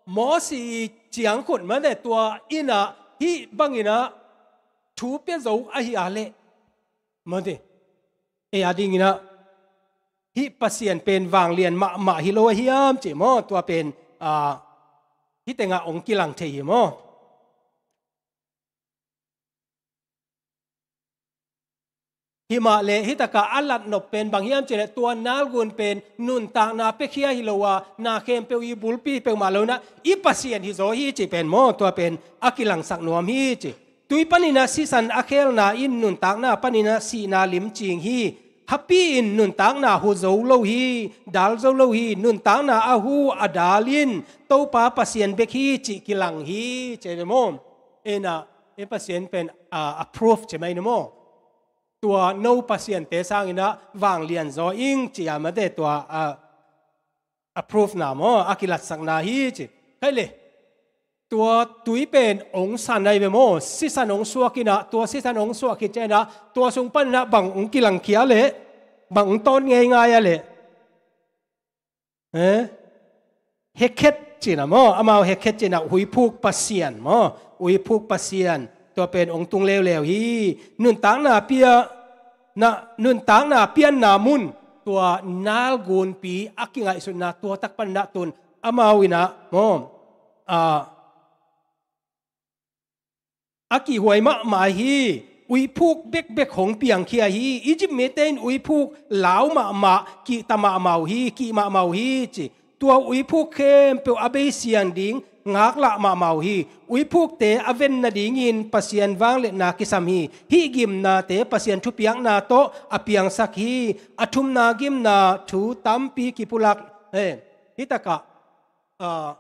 Mosi ciangkhut mate tua inah hih banginah thu pia zo ahi a leh. Mate, ei adinginah, hih Pasian pen vanglian mahmah hi lo ahiam ci maw, tua pen, a, hih tengah hong kilang thei hi maw. Himah le, hih takah a latnop pen bang hiam cihleh, tua nalgun pen nuntakna piakhia hi lo a, na khempeuh i bulpi peuhmah lo inah, i Pasian hi zaw hi ci pen maw, tua pen a kilangsak nuam hi ci. Tui paninah sisan a khelna in nuntakna paninah sihna limcing hi. Hapi in nuntakna hu zo lo hi, dal zo lo hi, nuntakna a hu a dal in Topa Pasian bek hi cih kilang hi, ci ahi ve maw. Inah, i Pasian pen, a, a proof ci mai ni maw. Tua no pasiante sanginah vanglian zaw ing ci a mate tua, a, a proof na maw, a kilatsakna hi ci. Kai le, tua tui pen hong san ahi ve maw, sisan hong suak inah, tua sisan hong suak khit cianginah, tua sung paninah bang hong kilangkhia le, bang hong tawn ngeingai a le. Eh? Hekhet cinah maw, amau hekhet cinah huiphuk pasian maw, huiphuk pasian, tua pen hong tung leuleu hi, nuntakna pia, na, nuntakna pianna mun, tua nalgunpi a kingaihsutna tua tak paninah tun, amau inah maw, a, a kihhuai mahmah hi, huiphuk bekbek hong piangkhia hi, Egypt mite in huiphuk lau mahmah, kihta mahmah uh hi, kih mahmah uh hi ci. Tua huiphuk khempeuh a beisian ding, ngaklah mahmah uh hi. Huiphukte a ven nadingin Pasian vangliatna kisam hi. Hih gimnate Pasian thupiakna tawh a piangsak hi. A thumna gimna thu tampi kipulak. Eh, hih takah, a,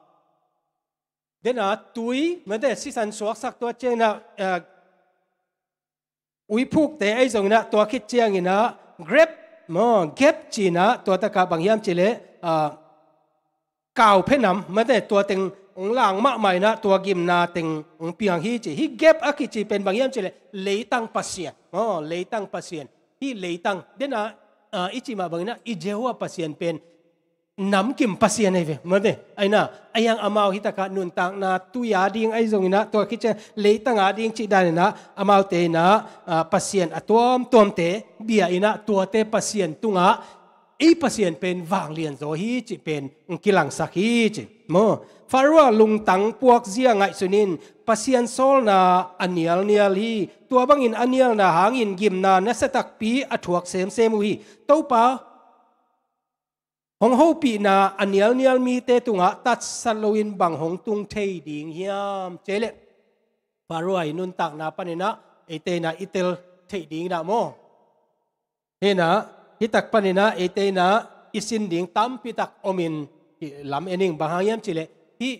dena tui, mate sisan suaksak tua cianginah, a, huiphukte ahi zonginah tua khit cianginah, grep, maw, gep cinah, tua takah bang hiam cihleh, a, kau phenam, mate tua teng hong lang mahmah inah tua gimna teng hong piang hi ci. Hih gep a kici pen bang hiam cihleh, leitang pasian, maw, leitang pasian. Hih leitang, dena, a, i cih mah banginah, i Jehovah Pasian pen, namkim pasian ahi ve, mate. Aina, ahi hang amau hih takah nuntakna tui ading ahi zonginah, tua khit ciang leitang ading cih daninah, amaute inah, a, pasian a tuamtuamte bia inah, tuate pasian tungah, ei Pasian pen vanglian zaw hi cih pen hong kilangsak hi ci. Maw, Pharaoh lungtang puakzia ngaihsun in, Pasian sawlna a nialnial hi. Tua bangin a nialna hangin gimna nasia takpi a thuak semsem uh hi. Topa hong hopihna a nialnial mite tungah tatsat loin bang hong tung thei ding hiam? Ci leh Pharaoh i nuntakna paninah eite inah i tel theih dinginah maw? Hinah, hih tak paninah eite inah i sin ding tampi tak omin, lam ening, bang hang hiam cih leh hih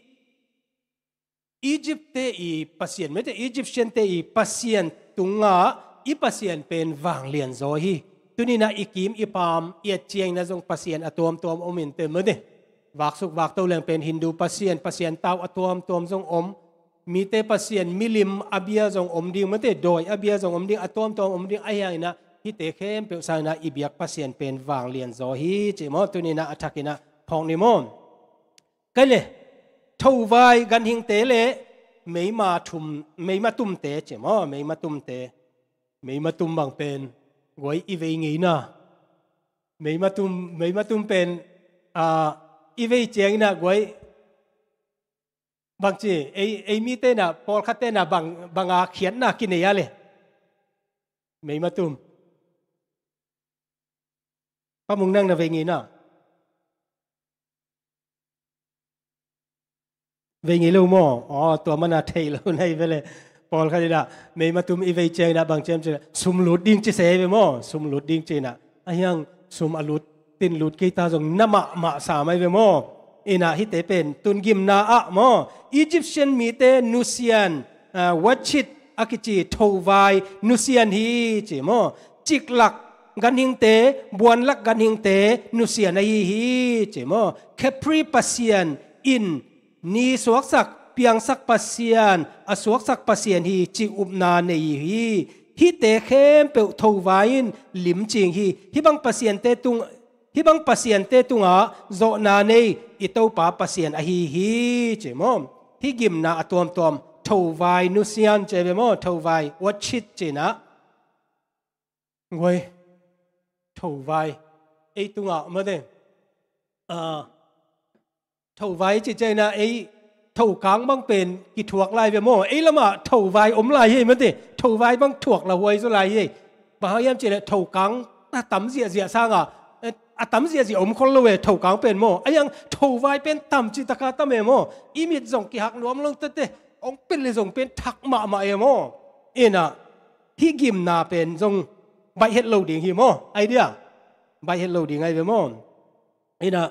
Egypt-te i Pasian, mate, Egyptian-te i Pasian tungah i Pasian pen vanglian zaw hi. Tuninah i kim i pam i et ciangin ah zong pasian a tuamtuam om inteh, mate. Vaksuk vakto leng pen Hindu pasian, pasian tau a tuamtuam zong om. Mite pasian milim a bia zong om ding, mate dawi a bia zong om ding, a tuamtuam om ding, ahi hanginah hihte khempeuh sanginah i biak Pasian pen vanglian zaw hi ci maw, tuninah a thakinah phawk ni maw. Kai le, thovai ganhingte le meima thum, meima tumte ci maw, meima tumte. Meima tum bang pen guai i vei ngeina. Meima tum, meima tum pen, ah, i vei cianginah guai bangci, ei, ei mite na, pawlkhatte na bang, banga khiatna kinei a le. Meima tum. Pa Mung nang na vei ngeina. Vei ngei lo maw? Aw, tua mana thei lo na hi ve le. Pawlkhat inah meima tum i vei cianginah bang ciam cianah sum lut ding ci se ve maw? Sum lut ding cinah. Ahi hang sum a lut, tin lut kei ta zong na mahmah sa mai ve maw? Inah hihte pen tun gimna ah maw, Egyptian mite nusian, ah, watchit a kici thovai nusian hi ci maw? Ciklak ganhingte, buanlak ganhingte nusian ahi hi ci maw? Khepri pasian in ni suaksak, piangsak pasian, a suaksak pasian hi ci upna nei hi. Hihte khempeuh thovai in limcing hi. Hih bang pasiante tung, hih bang pasiante tungah zawhna nei i Topa Pasian ahi hi ci maw? Hih gimna a tuamtuam thovai nusian ci ve maw? Thovai watchit cinah. Guai, thovai ei tungah mate, ah, thovai ci cianginah ei thokang bang pen kithuak lai ve maw? Ei lamah thovai om lai hi ei mate. Thovai bang thuak la huai zaw lai hi ei. Bang hang hiam cihleh thokang a tam ziahziah sangah, eh, a tam ziahziah om khol lo e thokang pen maw? Ahi hang thovai pen tam citaka tam e maw? I mit zong kihak nuam lo tete, ong pen le zong pen thak mahmah e maw? Inah hih gimna pen zong baih het lo ding hi maw? Idea baih het lo ding ahi ve maw? Inah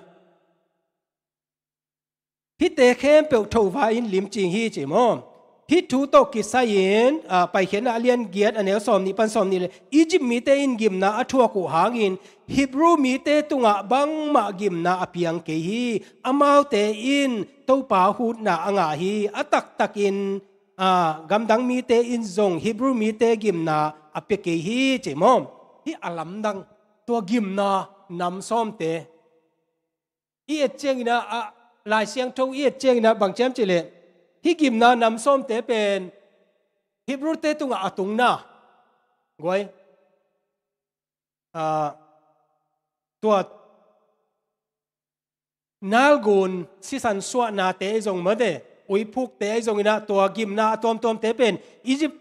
hihte khempeuh thovai in limcing hi ci maw? Hih thu tawh kisai-in, ah, Paikhiatna a lian giat a neu sawm nih pan sawm nih le Egypt mite in gimna a thuak uh hangin Hebrew mite tungah bangmah gimna a piang kei hi. Amaute in Topa hutna a ngah hi. A taktakin, ah, gamdang mite in zong Hebrew mite gimna a pia kei hi ci maw? Hih a lamdang tua gimna nam sawmte i et cianginah, ah, Lai Siangtho i et cianginah bang ciam cihleh hih gimna nam sawmte pen Hebrew-te tungah a tungna guai, ah, tua Nile gun sisan suahnate ahi zong mate, uiphukte ahi zonginah tua gimna a tuamtuamte pen Egypt,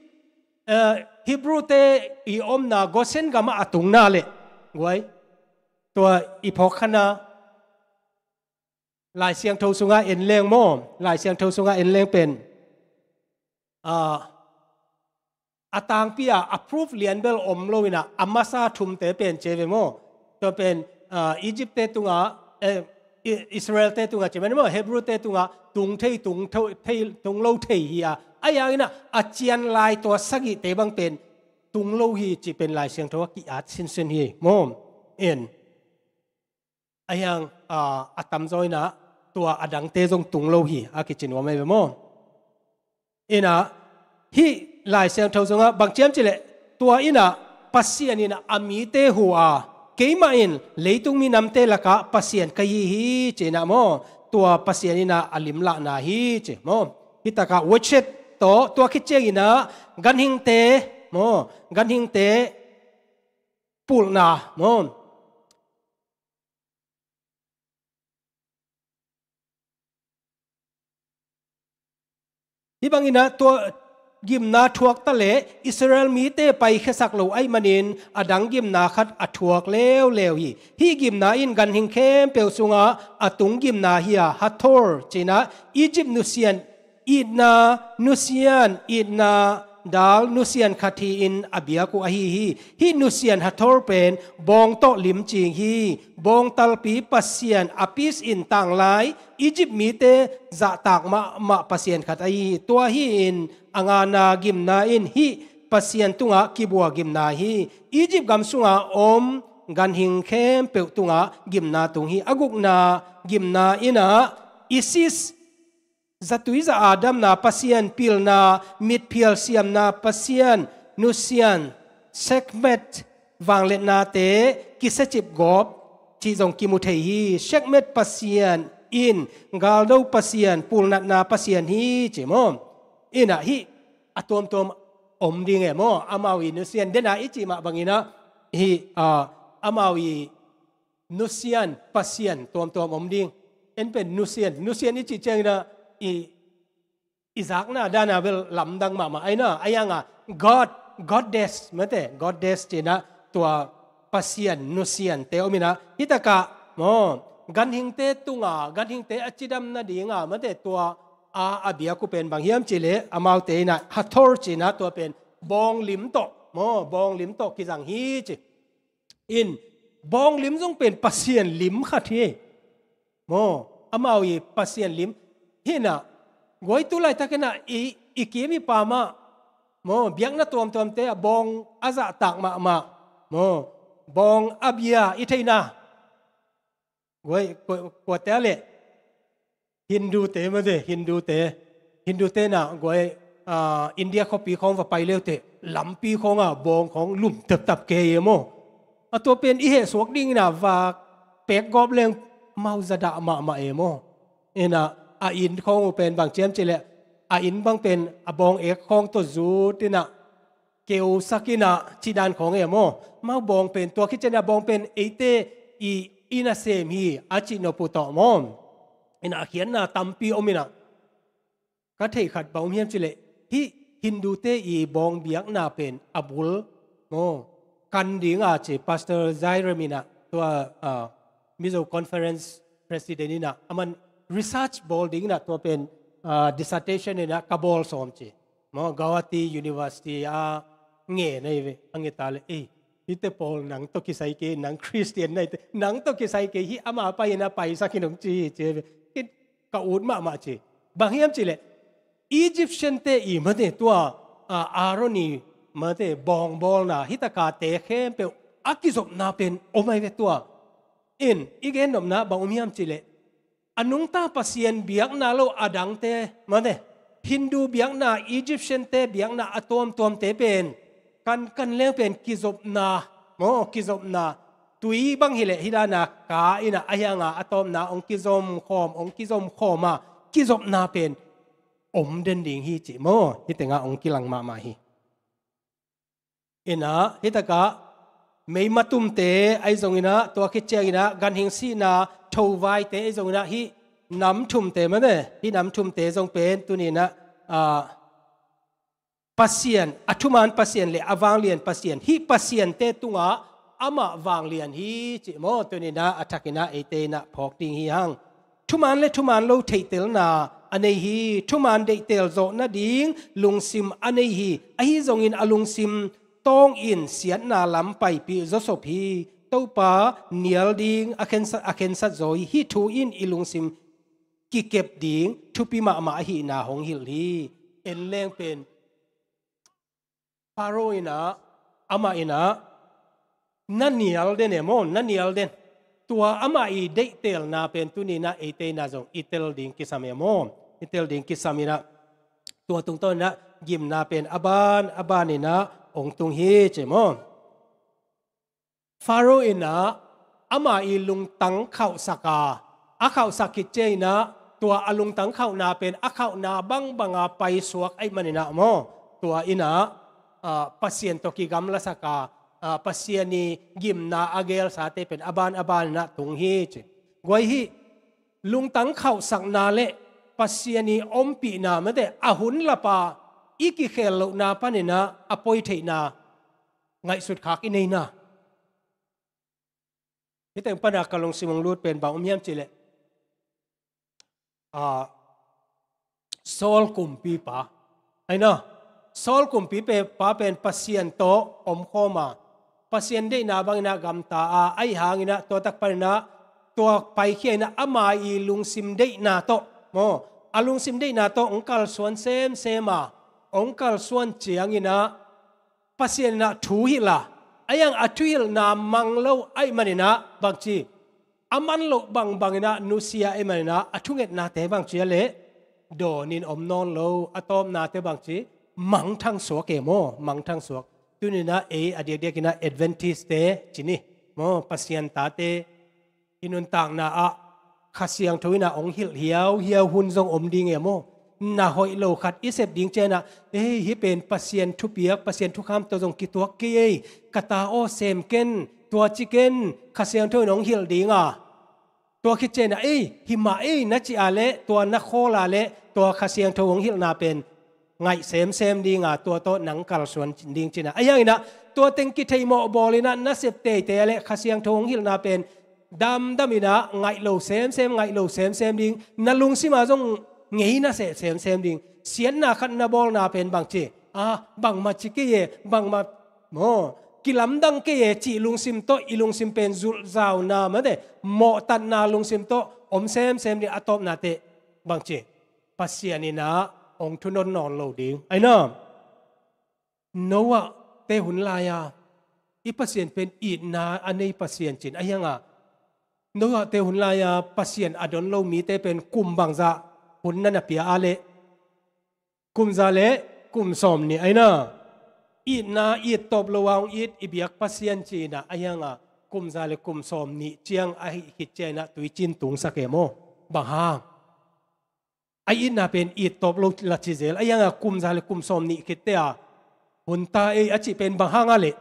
eh, Hebrew-te i omna Goshen gamah a tungna le guai. Tua i phawkkhanna Lai Siangtho sungah en leng maw? Lai Siangtho sungah en leng pen, ah, a tangpi a, a proof lianbel om loinah a masa thumte pen ci ve maw? Tua pen, ah, Egypt-te tungah, eh, I-, Israel-te tungah ci mani maw? Hebrew-te tungah tung thei, tung tho-, thei, tung lo thei hi a. Ahi hanginah a cian lai tua sagihte bang pen tung lo hi ci pen Lai Siangtho a ki-at sinsen hi maw? En. Ahi hang, ah, a tamzaw inah tua a dangte zong tung lo hi a kici nuam ahi ve maw? Inah hih Lai Siangtho sungah bang ciam cihleh tua inah Pasian inah a mite hu a, keimah in leitung minamte lakah Pasian ka hi hi cinah maw? Tua Pasian inah a limlahna hi ci maw? Hih takah watchit tawh tua khit cianginah ganhingte maw? Ganhingte pulhna maw? Hih banginah tua gimna thuak ta leh Israel mite paikhiasak lo ahih manin a dang gimna khat a thuak leuleu hi. Hih gimna in ganhing khempeuh sungah a tung gimna hi a, Hathor cinah Egypt nusian itna nusian, itna dal nusian khat hi-in a biak uh ahi hi. Hih nusian Hathor pen bawng tawh limcing hi. Bawngtalpi pasian Apis in tanglai Egypt mite zahtak mahmah pasian khat ahi hi. Tua hi-in a ngana gimna in hih pasian tungah kibua gimna hi. Egypt gam sungah om ganhing khempeuh tungah gimna tung hi. A gukna gimna in ah Isis, zatui za-a damna pasian, pilna, mitphial siamna pasian, nusian, Sekhmet, vangliatnate kisiacip gawp cih zong kimu thei hi. Sekhmet pasian in galdo pasian, pulnatna pasian hi ci maw? In ah hih a tuamtuam om ding e maw? Amau i nusian, den a i cih mah bangin ah hih, ah, amau i nusian, pasian tuamtuam om ding. En pen nusian, nusian i cih ciangin ah i, i zakna dan a bel lamdang mahmah. Ahi na, ahi hang a god, goddess, mate, goddess ci-in ah tua pasian nusiante om in ah, hih tak ah maw, ganhingte tungah, ganhingte a cidam nading a, mate, tua a, a biak uh pen bang hiam cih leh, amaute in ah Hathor ci-in ah tua pen bawng lim tawh maw, bawng lim tawh kizang hi ci. In, bawng lim zong pen pasian lim khat hi. Maw, amau i pasian lim. Hi na, guai tu laitak in ah i, i kim i pam ah maw, biakna tuamtuamte ah bawng a zahtak mahmah. Maw, bawng a bia i theihna. Guai, kua, kuate a leh? Hindute mate, Hindute. Hindute in ah guai, ah, India khuapi khawng va pai le uh teh, lampi khawng ah bawng khawng lum taptap kei e maw? A tua pen i hehsuak dingin ah va pek gawp leng amau za dah mahmah e maw? In ah a inn khawng uh pen bang ci hiam cih leh, a inn bang pen a bawng ek khawng tawh zut in ah keusak in ah cih dan khawng e maw? Amau bawng pen, tua khit ciangin ah bawng pen eite i, i nasem hi a cih nop uh tawh maw? In ah a khiatna tampi om in ah, ka theih khat bang om hiam cih leh, hih Hindute i bawng biakna pen a bul maw, kan ding a ci, Pastor Zairem in ah tua, ah, Mizo Conference President in ah aman research bawl ding in ah tua pen, ah, dissertation in ah ka bawl sawm ci. Maw, Gauhati University a ngen ahi ve, a nget ta leh, ei, hihte pawl nang tawh kisai kei, nang Christian na hi teh, nang tawh kisai kei, hih ama pai in ah paisak hi nong ci hi ci ahi ve. Hih ka ut mahmah ci. Bang hiam cih leh, Egyptian-te i mate tua, ah, Aaron i mate bawngbawlna, hih tak a te khempeuh a kizopna pen om ahi ve tua. In, i gen nopna bang om hiam cih leh, a nungta pasian biakna lo a dangte, mate, Hindu biakna, Egyptian-te biakna a tuamtuamte pen, kankan leng pen kizopna, maw, kizopna, tui bang hi leh hih dan a ka in ah, ahi hang a a tawpna hong kizom khawm, hong kizom khawm a, kizopna pen om den ding hi ci maw, hih teng ah hong kilang mahmah hi. In ah, hih tak ah, meima tumte ahi zongin ah, tua khit ciangin ah, ganhing sihna thovaite ahi zongin ah, hih nam thumte mate, hih nam thumte zong pen, tuni in ah, ah, Pasian, a thuman Pasian le a vanglian Pasian, hih pasiante tungah amah vanglian hi ci maw, tuni in ah, a thak in ah, eite in ah phawk ding hi hang. Thuman le thuman lo theihtelna a nei hi. Thuman deihtel zawh nading lungsim a nei hi. Ahi zongin a lungsim tawng in siatna lam paipih zawsop hi. Topa nial ding a khensat, a khensat zaw hi. Hih thu in i lungsim kikep ding thupi mahmah ahihna hong hilh hi. En leng pen Pharaoh in ah, amah in ah, na nial den e maw, na nial den. Tua amah i deihtelna pen tuni in ah eite in ah zong i tel ding kisam e maw. I tel ding kisam in ah, tua tungtawn in ah gimna pen a ban a ban in ah hong tung hi ci maw. Pharaoh in ah ama i lungtang khauhsak a, a khauhsak khit ciangin ah, tua a lungtang khauhna pen a khauhna bangbang a paisuak ahih manin ah maw, tua in ah, ah, Pasian tawh kigamlasak a, ah, Pasian i gimna a geelsate pen a ban a ban in ah tung hi ci. Guai, hih lungtang khauhsakna le Pasian i ompihna mate, a hun lap a i kikhel lohna panin ah a poi theihna ngaihsut khak i nei na. Hih teng pan a ka lungsim hong lut pen bang om hiam cih leh, ah, Saul kumpipa, ahi na, Saul kumpipa pen Pasian tawh omkhawm a, Pasian deihna bangin ah gamta a, ahih hangin ah tua tak panin ah tua paikhia in ah ama i lungsim deihna tawh maw, a lungsim deihna tawh hong kalsuan semsem a, hong kalsuan ciangin ah Pasian in ah thu hilh a, Ahi hang a thuhilhna mang lo ahih manin ah bangci, a man loh bangbang in ah nusia ahih manin ah a thungetnate bangci a leh dawnin om nawn lo, a tawpnate bangci mangthang suak e maw, mangthang suak. Tuni in ah ei a diakdiak in ah Adventist-te ci ni maw, Pasian tate i nuntakna ah Kha Siangtho in ah hong hilh hiauhiau hun zong om ding e maw. Na hoih lo khat i sep ding ciang ah, ei, hih pen Pasian thupiak, Pasian thukham tawh zong kituak kei ei, ka ta aw, sem ken, tua ci ken, Kha Siangtho in hong hilh ding a, tua khit ciang ah, ei, hi mah ei, na cih a leh, tua na khawl a leh tua Kha Siangtho hong hilhna pen ngaih semsem ding a, tua tawh nang kalsuan ding ci in ah. Ahi hang in ah tua teng kitheihmawh bawl in ah na sep teitei a leh Kha Siangtho hong hilhna pen damdam in ah ngaih lo semsem, ngaih lo semsem ding, na lungsim ah zong ngei na seh semsem ding. Siatna khat na bawlna pen bangci, a, bangmah ci kei e, bangmah maw, kilamdang kei e cih lungsim tawh i lungsim pen zulhzauna mate, mawhtatna lungsim tawh om semsem ding. A tawpna teh bangci, Pasian in ah hong thunon nawn lo ding. Ahi na, Noah-te hun lai-a i Pasian pen itna a nei Pasian ci in. Ahi hang a, Noah-te hun lai-a Pasian a don lo mite pen kum bangzah hun na na pia a leh? Kum za le kum sawm nih. Ahi na, itna it tawp lo a hong it i biak Pasian ci in ah, ahi hang a kum za le kum sawm nih ciang ahih khit ciang in ah tuicin tungsak e maw. Bang hang? A itna pen it tawp lo la ci zel. Ahi hang a kum za le kum sawm nih khit teh a hun ta ei a cih pen bang hang a leh?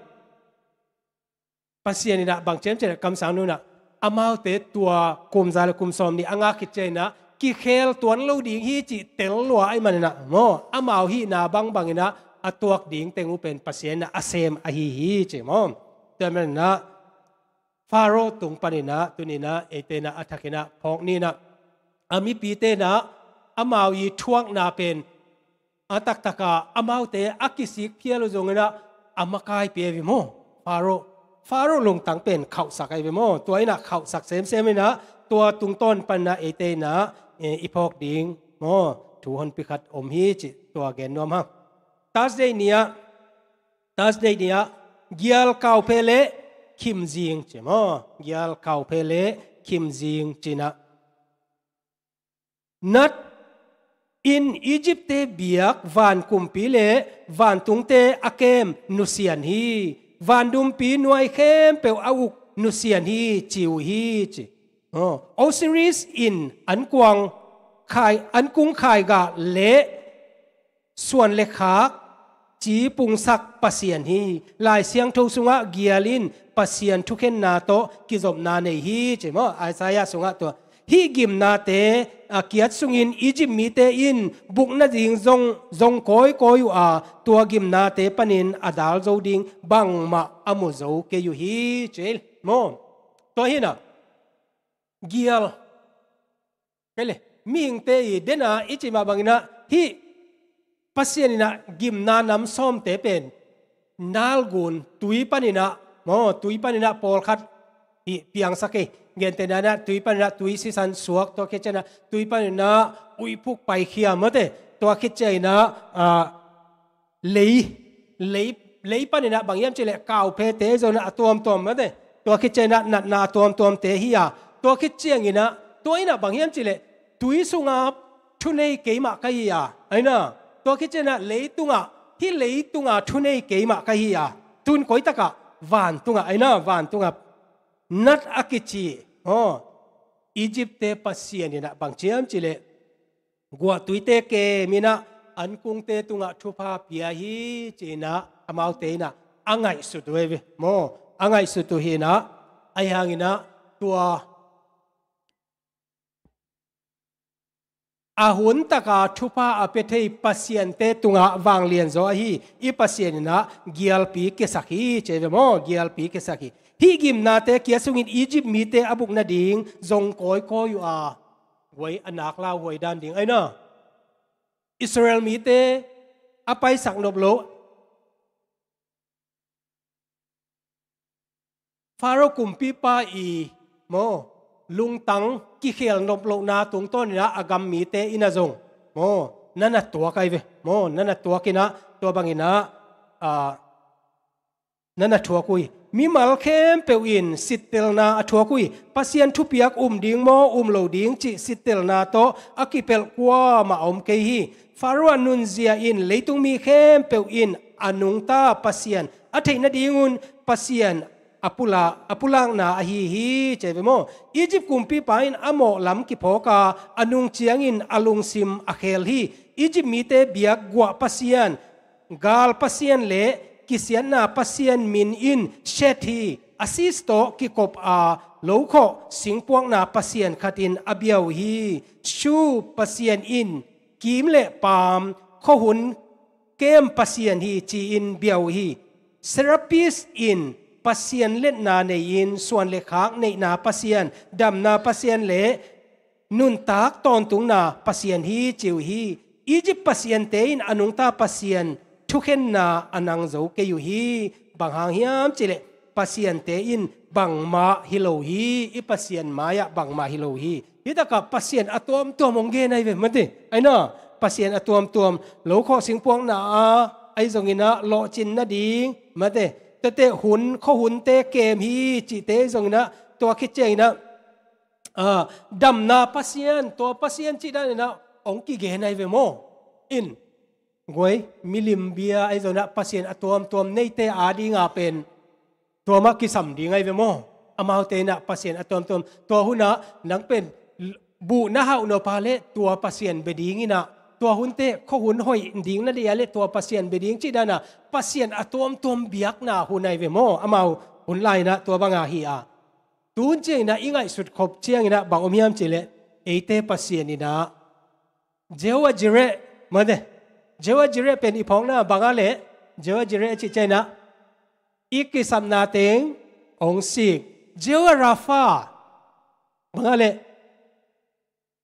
Pasian in ah bang ci hiam cih leh, kamsang nu in ah amaute tua kum za le kum sawm nih a ngak khit ciang in ah kikhel tuan lo ding hi cih tel lua ahih manin ah maw, amau hihna bangbang in ah a tuak ding teng uh pen Pasian in ah a sem ahi hi ci maw. Tua ahih manin ah Faro tung panin ah tuni in ah eite in ah a thak in ah phawk ni in ah, a mipite in ah amau i thuakna pen a taktak a amaute a kisik phial uh zong in ah a makai pia hi ve maw. Faro, Faro lungtang pen khauhsak ahi ve maw. Tua in ah khauhsak semsem in ah tua tungtawn panin ah eite in ah, eh, i phawk ding maw, thu honpi khat om hi cih tua gen nuam hang. Thursday ni ah, Thursday ni ah gial kauphe le khimzing ci maw. Gial kauphe le khimzing ci in ah, nat in Egypt-te biak van kumpi le vantungte a kem nusian hi. Van dumpi nuai khempeuh a uk nusian hi ci uh hi ci. Oh, Osiris in an kuang khai, an kung khaigah le suan le khak ci pungsak Pasian hi. Lai Siangtho sungah gial in Pasian thukhenna tawh kizopna nei hi ci maw. Isaiah sungah tua hih gimnate a kiat sungin Egypt mite in buk nading zong, zong kawikawi uh a, tua gimnate panin a dal zo ding bangmah a mu zo kei uh hi ci maw. Tua hi in ah gial, kei le mihingte i den a i cih mah bangin ah hih Pasian in ah gimna nam sawmte pen nalgun tui panin ah maw, tui panin ah pawlkhat i piangsak hi. Gentehna in ah tui panin ah tui sisan suak, tua khit ciang in ah tui panin ah uiphuk paikhia mawte, tua khit ciang in ah, ah, lei, lei, lei panin ah bang hiam cih leh kauphete zong in ah a tuamtuam mawte, tua khit ciang in ah natna a tuamtuamte hi a, tua khit ciang in ah tua in ah bang hiam cih leh tui sunga thunei keimah ka hi a, ahi na, tua khit ciang in ah leitungah, hih leitungah thunei keimah ka hi a, tun koi takah? Vantungah, ahi na, vantungah nat a kici, aw, Egypt-te Pasian in ah bang ci hiam cih leh guahtuite kem in ah ankungte tungah thupha pia hi ci in ah amaute in ah a ngaihsut uh hi ve maw, a ngaihsut uh hi in ah, ahi hang in ah tua a hun taka thupha a pia thei pasiante tungah vanglian zaw ahi i Pasian in ah gialpi kiasak hi ci hi ve maw, gialpi kiasak hi. Hih gimnate kia sungin Egypt mite a buk nading zong kawikawi uh a, guai a nak lauhuai dan ding ahi na. Israel mite a paisak nop loh, Pharaoh kumpipa i maw, lungtang kikhel nop lohna tungtawn in ah a gam mite in ah zong maw, na na tuak ahi ve maw, na na tuak in ah tua bang in ah, ah, na na thuak uh hi. Mimal khempeuh in sittelna a thuak uh hi. Pasian thupiak um ding maw, um lo ding cih sittelna tawh a kipelh kuamah a om kei hi. Faro a nunzia in leitung mi khempeuh in a nungta Pasian a theih nadingun Pasian a pula-, a pulakna ahi hi, ci ve maw? Egypt kumpipa in a mawh lam kiphawk a, a nung ciangin a lungsim a khel hi. Egypt mite biak guah pasian, gal pasian le kisiatna pasian min in Shet hi. Asis tawh kikop a, lokhawh singpuakna pasian khatin a bia uh hi. Shu pasian in kim le paam, khuahun kem pasian hi, ci-in bia uh hi. Serapis in pasian letna nei-in suan le khak neihna pasian, damna pasian le nuntak tawntungna pasian hi, ci uh hi. Egypt pasiante in a nungta Pasian thukhenna a nang zo kei uh hi. Bang hang hiam cihleh pasiante in bangmah hi lo hi. I Pasian mai-ah bangmah hi lo hi. Hi takah Pasian a tuamtuam hong gen ahi ve, mate. Aina, Pasian a tuamtuam, lokhawh singpuakna a, ahi zonginah lawhcin nading, mate. Tete hun, khuahunte kem hi, cihte ahi zonginah, tua khit cianginah, ah, damna Pasian, tua Pasian cih daninah hong kigen ahi ve maw? In, guai, milim bia ahi zonginah Pasian a tuamtuam neite adinga pen tua mah kisam ding ahi ve maw? Amaute inah Pasian a tuamtuam. Tua hunah nang pen buhna hauh nop a le tua Pasian bia dinginah, tua hunte khuahun hoih ding na deih a le tua Pasian bia ding cih danah Pasian a tuamtuam biakna hun ahi ve maw? Amau hun lai-inah tua banga hi a. Tu hun cianginah i ngaihsut khop cianginah bang om hiam cihleh, eite Pasian inah Jehovah Jireh, mate. Jehovah Jireh pen i phawkna banga le, Jehovah Jireh a cih cianginah i kisapna teng hong sik. Jehovah Rapha, banga le,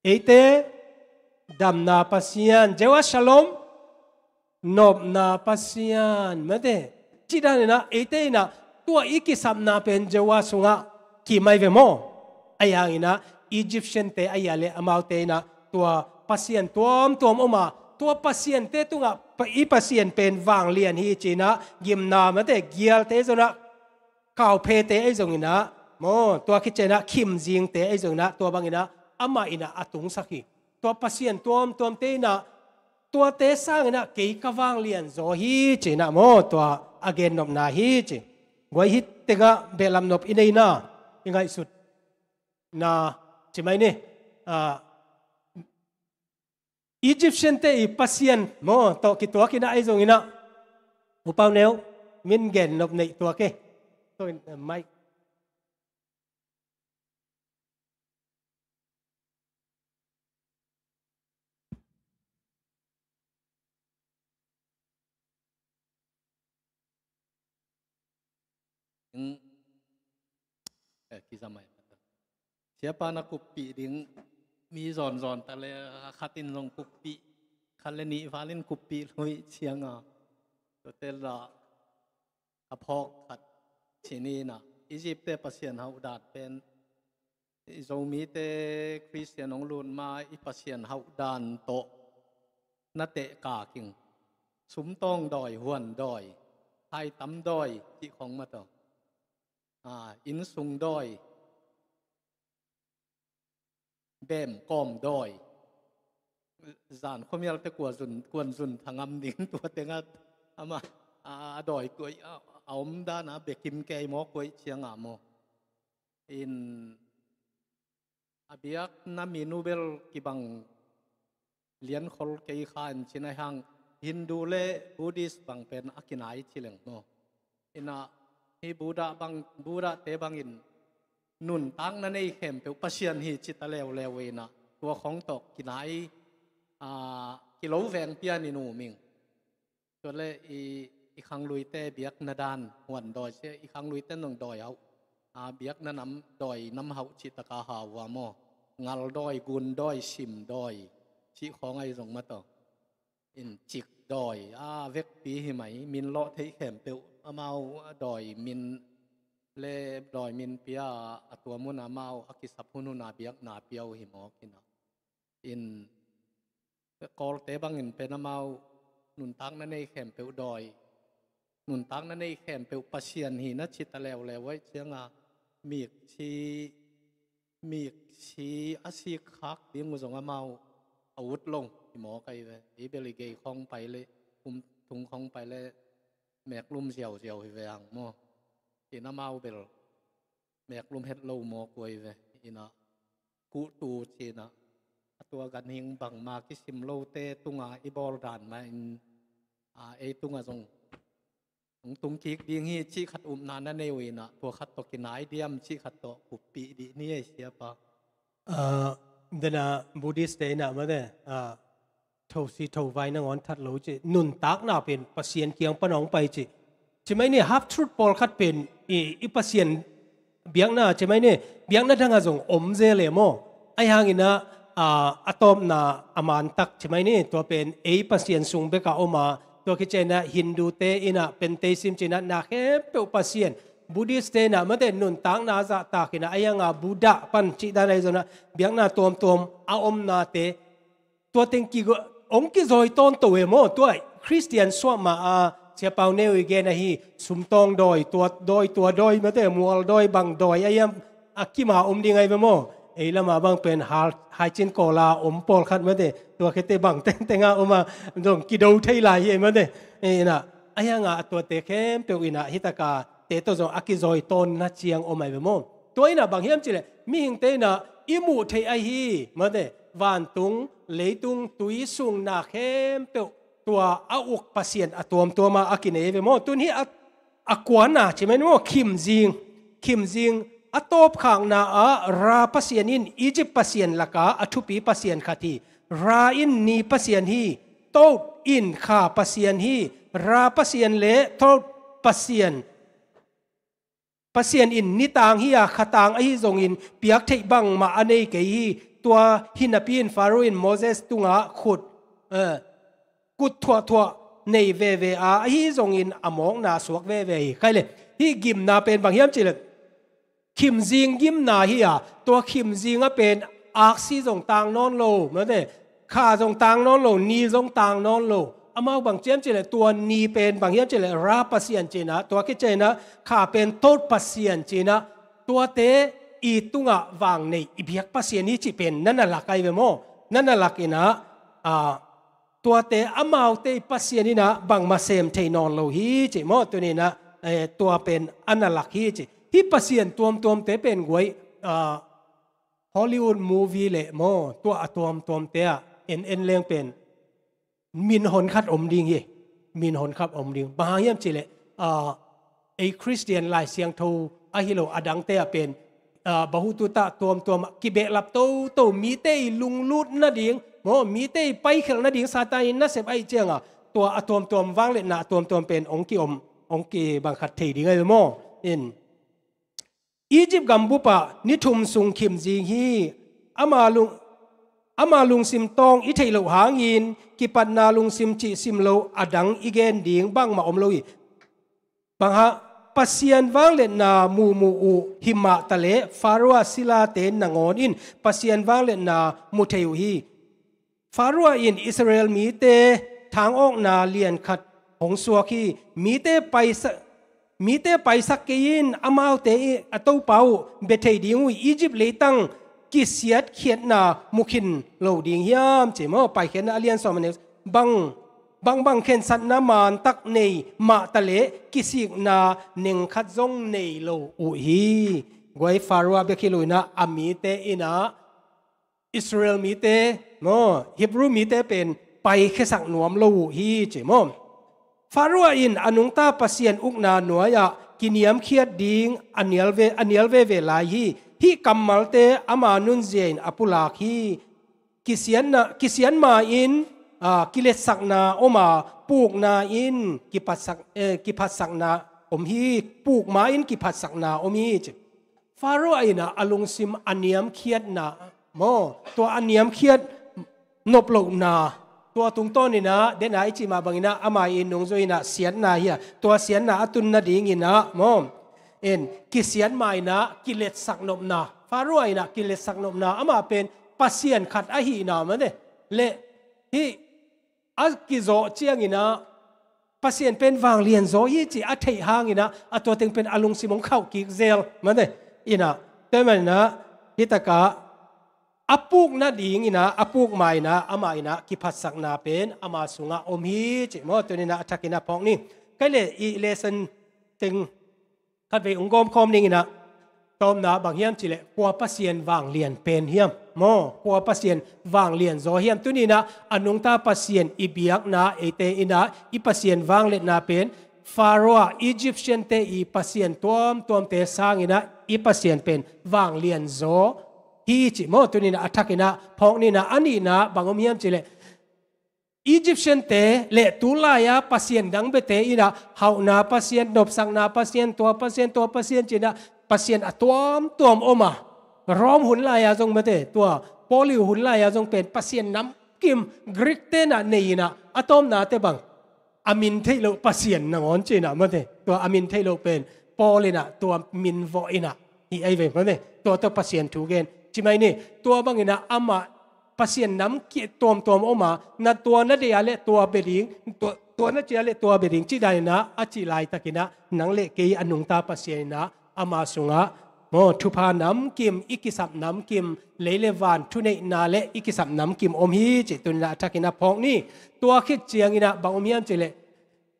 eite damna Pasian. Jehovah Shalom, nopna Pasian, mate. Cih daninah eite inah tua i kisapna pen Jehovah sungah kim ahi ve maw? Ahi hanginah Egyptian-te ahi a le amaute inah tua Pasian tuamtuam om a, tua Pasian-te tungah pa-, i Pasian pen vanglian hi cinah gimna, mate, gialte zonah kauphete ahi zonginah maw, tua khit cianginah khimzingte ahi zonginah, tua banginah amah inah a tungsak hi. Tua Pasian tuamtuamte inah tuate sanginah kei ka vanglian zaw hi cinah maw, tua a gennopna hi ci. Guai, hih tengah behlap nop i neina, i ngaihsutna ci mai ni. Ah, Egyptian-te i Pasian maw tawh kituakinah ahi zonginah, U Pau Neu, min gennop neih tuak e. Tua in, eh, mic. Ing, eh, kizamai. Siapa na kuppih ding, mi zonzon ta le, khat in zong kuppih, khat le nih valin kuppih lui cianga. Tua te la, a phawk khat cinina, Egypt-te Pasian hauh dan pen, i Zomite Khristian hong lut ma i Pasian hauh dan tawh na teh kaking. Sumtawng dawi, huan dawi, haitam dawi, cih khong mataw. Ah, innsung dawi, bem kawm dawi. Zan khuamial te kua zun, kuan zun thangam ding tua tengah ama, a, a dawi kuai, a, a om dan a bekim kei maw kuai cianga maw. In a biakna min uh bel kibang liankhol kei kha in cin a hang Hindu le Buddhist bang pen a kinai ci leng maw. Inah hi Buddha bang, Buddha-te bangin nuntakna nei khempeuh Pasian hi ci ta leuleu inah tua khong tawh kinai, a, kilo veng pian in um ing. Tua le i, i khangluite biakna dan huan dawi sia, i khangluite nong dawi hauh. A, biakna nam dawi nam hauh cih taka hau a maw. Ngal dawi, gun dawi, sim dawi, cih khawng ahi zong mataw. In cik dawi, a, vekpi hi mai, min lawh theih khempeuh, amau a dawi min le dawi min pia, a tua mun amau a kisap hunhun a biakna pia uh hi mawk inah. In Kawlte bangin pen amau nuntakna nei khempeuh dawi, nuntakna nei khempeuh Pasian hi na ci ta leuleu uh ahih ciangin, miksi, miksi a sikkhak ding uh zong amau a ut lo hi mawk ahi ve. Ei bel i gei khawng pai leh, kum thum khawng pai leh meeklum ziauziau hi ve hang maw. Ina amau bel meeklum het lo mawk uh ahi ve. Ina kuhtu ci-in ah, a tua ganhing bangmah kisim lote tungah i bawl dan mah in, a, ei tungah zong hong tung kik ding hi cih khat upna na nei uh in ah, tua khat tawh kinai diam cih khat tawh kuppih dih ni ei, Siapa. Ah, dena Buddhist te in ah mate, ah, thosi thovai nangawn that lo ci, nuntakna pen Pasian kiang pan hong pai ci. Ci mai ni, half truth pawlkhat pen i, i Pasian biakna, ci mai ni, biakna dangah zong om zel e maw. Ahi hangin ah, ah, a tawpna a mantak, ci mai ni, tua pen ei Pasian sung bekah om a, tua khit ciangin ah Hindu te in ah pantheism ci-in ah na khempeuh Pasian, Buddhist te in ah mate nuntakna zahtak in ah, ahi hangin ah Buddha pan cih dan ahi zongin ah biakna tuamtuam a omnate, tua teng ki, hong kizawi tawnto e maw. Tua Khristian suah mah a, Sia Pau Neu i gen ahi, sumtawng dawi, tua dawi, tua dawi mate, mual dawi, bang dawi, ahi a, a kim a om ding ahi ve maw. Ei lamah bang pen hal, haicin kawla om pawlkhat mate, tua khete bang tengteng a om a, zong kido thei lai hi ei mate. Ei ina, ahi hangin ah tuate khempeuh in ah hi taka te tawh zong a kizawi tawnna ciang om ahi ve maw. Tua in ah bang hiam cih leh, mihingte in ah i muh theih ahi hi mate, vantung, leitung, tui sung na khempeuh tua a uk Pasian a tuamtuam a a kinei ve maw. Tun hi a, a kuana ci mai ni maw, khimzing, khimzing a tawpkhakna ah Ra Pasian in Egypt pasian lakah a thupi pasian khat hi. Ra in ni pasian hi, Thoth in kha pasian hi. Ra Pasian le Thoth Pasian, Pasian in nitang hi a, khatang ahi zongin piak theih bangmah a nei kei hi. Tua hi napi in Pharaoh in Moses tungah khut, eh, kut thuahthuah nei veve a, ahi zongin a mawkna suak veve hi. Khai le, hih gimna pen bang hiam cih leh, khimzing gimna hi a, tua khimzing a pen aksi zong tang nawn lo mate, kha zong tang nawn lo, ni zong tang nawn lo. Amau bang ci hiam cih leh, tua ni pen bang hiam cih leh, Ra Pasian ci-in ah, tua khit ciangin ah kha pen Thoth Pasian ci-in ah, tuate i tungah vang nei i biak Pasian hi cih pen na na lak ahi ve maw. Na na lak in ah, ah, tuate amaute i Pasian in ah bangmah sem thei nawn lo hi cih maw. Tuni in ah, eh, tua pen a na lak hi cih. Hih Pasian tuamtuamte pen guai, ah, Hollywood movie le maw, tua a tuamtuamte ah en en leng pen min hon khat om ding hi. Min hon khat om ding. Bang hang hiam cih leh, ah, ei Khristian Lai Siangtho ahi lo a dangte ah pen, ah, bahutu tah tuamtuam ah kibehlap toto, mite i lunglut nading maw, mite i paikhelh nading Satan in nasep ahih ciangin ah, tua a tuamtuam vangliatna a tuamtuam pen hong kiom, hong kibang khat thei ding ahi ve maw. In Egypt gambup ah ni thum sung khimzing hi. Ama lung, ama lungsim tawng i theih loh hangin kipatna lungsim cih sim loh a dang i gen ding bangmah om lo hi. Bang hang, Pasian vangliatna muhmuh uh hi mah taleh Pharaoh silate nangawn in Pasian vangliatna mu thei uh hi. Pharaoh in Israel mite thangawkna lian khat hong suak hi. Mite paisa-, mite paisak kei in, amaute i a Topa uh bia thei ding uh hi. Egypt leitang kisiatkhiatna mu khin lo ding hiam ci maw. Paikhiatna a lian sawm a neu, bang, bangbang khensatna mantak nei mah taleh kisikna neng khat zong nei lo uh hi. Guai, Pharaoh bia khit lo in ah a mite in ah Israel mite maw, Hebrew mite pen paikhia sak nuam lo uh hi ci maw. Pharaoh in a nungta Pasian ukna nuai-ah kiniamkhiat ding a nial ve, a nial veve lai hi. Hih kammalte ama nunzia in a pulak hi. Kisiatna, kisiat ma-in, ah, kiletsakna om a, pukna in kiphatsak, eh, kiphatsakna om hi. Puk ma-in kiphatsakna om hi ci. Pharaoh in ah a lungsim a niamkhiatna maw, tua a niamkhiat nop lohna, tua tungtawn in ah, den a i cih mah bangin ah ama i nungzui in ah siatna hi a, tua siatna a tun nadingin ah maw, en, kisiat ma-in ah kiletsak nopna, Pharaoh in ah kiletsak nopna, amah pen pasian khat ahihna mate, le hih a kizawh ciangin ah Pasian pen vanglian zaw hi ci a theih hang inah a tua teng pen a lungsim hong khauh kik zel mate. Inah tua maninah hitakah a puk nading inah a puk ma inah amah inah kiphatsakna pen ama sungah om hi ci maw. Tuninah a thakinah phawk ni. Kai le i lesson teng khatvei ung gawmkhawm dinginah tawpna bang hiam cileh kua Pasian vanglian pen hiam maw, kua Pasian vanglian zaw hiam? Tuninah a nungta Pasian i biakna eite inah i Pasian vangliatna pen Pharaoh, Egyptian te i Pasian tuamtuamte sanginah i Pasian pen vanglian zaw hi ci maw. Tuninah a thakinah phawk ninah a nihna bang om hiam cileh Egyptian te le tulai-a pasian dang bete inah hauhna pasian, nopsakna pasian, tua pasian, tua pasian cinah pasian a tuamtuam om a, Rome hun lai-a zong mate, tua Paul i hun lai-a zong pen pasian namkim Greek tenah nei inah a tawpna te bang a min theih loh pasian nangawn cinah mate, tua a min theih loh pen Paul inah tua min vawh inah hi ai ve mate. Tua tua Pasian thu gen ci mai ni. Tua banginah amah Pasian nam ki tuamtuam om a, na tua na deih a le tua bia ding, tua, tua na ci a le tua bia ding ci daninah a cih laitakinah nang le kei a nungta Pasian inah ama sungah maw, thupha namkim, i kisap namkim, lei le van thuneihna le i kisap namkim om hi ci tuninah a thakinah phawk ni. Tua khit cianginah bang om hiam cileh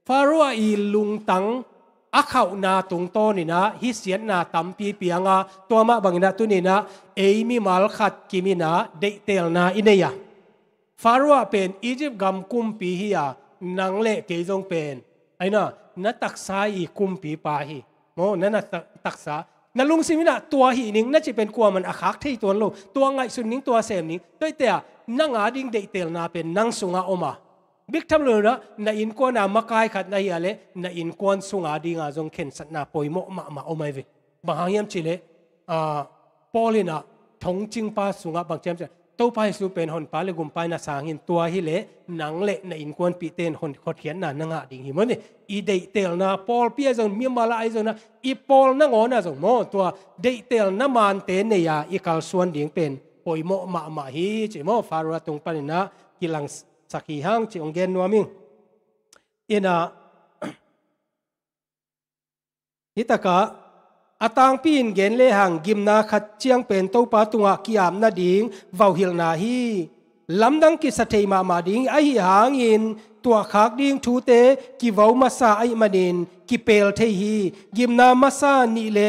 Pharaoh i lungtang a khauhna tungtawninah hih siatna tampi pianga, tua mah banginah tuninah ei mimal khat kiminah deihtelna i nei a. Pharaoh pen Egypt gam kumpi hi a, nang le kei zong pen aina na taksa i kumpipa hi maw, na na ta-, taksa na lungsim inah tua hih ning na cih pen kuaman a khak thei tuan lo, tua ngaihsun ning, tua sem ning. Tua ite a nang a ding deihtelna pen nang sungah om a, bik tham lo na, na innkuan a makai khat na hi a le na innkuan sunga dinga zong khensatna poimawh mahmah om ai ve. Bang hang hiam cileh, ah, Paul inah thongcingpa sungah bang ciam cileh Topa Jesu pen honpa le gumpa inah sang hin tua hileh nang le na innkuanpihte in hon hotkhiatna na ngah ding hi maw ni. I deihtelna pawlpi a zong mimal a ai zongna i pawl nangawn a zong maw, tua deihtelna mante nei a i kalsuan ding pen poimawh mahmah hi ci maw. Pharaoh tung paninah kilang sak hi hang ci hong gen nuam ing. Inah hitakah a tangpi in gen lehang gimna khat ciang pen Topa tungah ki-ap nading vauhilhna hi. Lamdang kisa thei mahmah ding ahi hangin tuahkhak ding thute kivau masa ahih manin kipel thei hi. Gimna masa nih le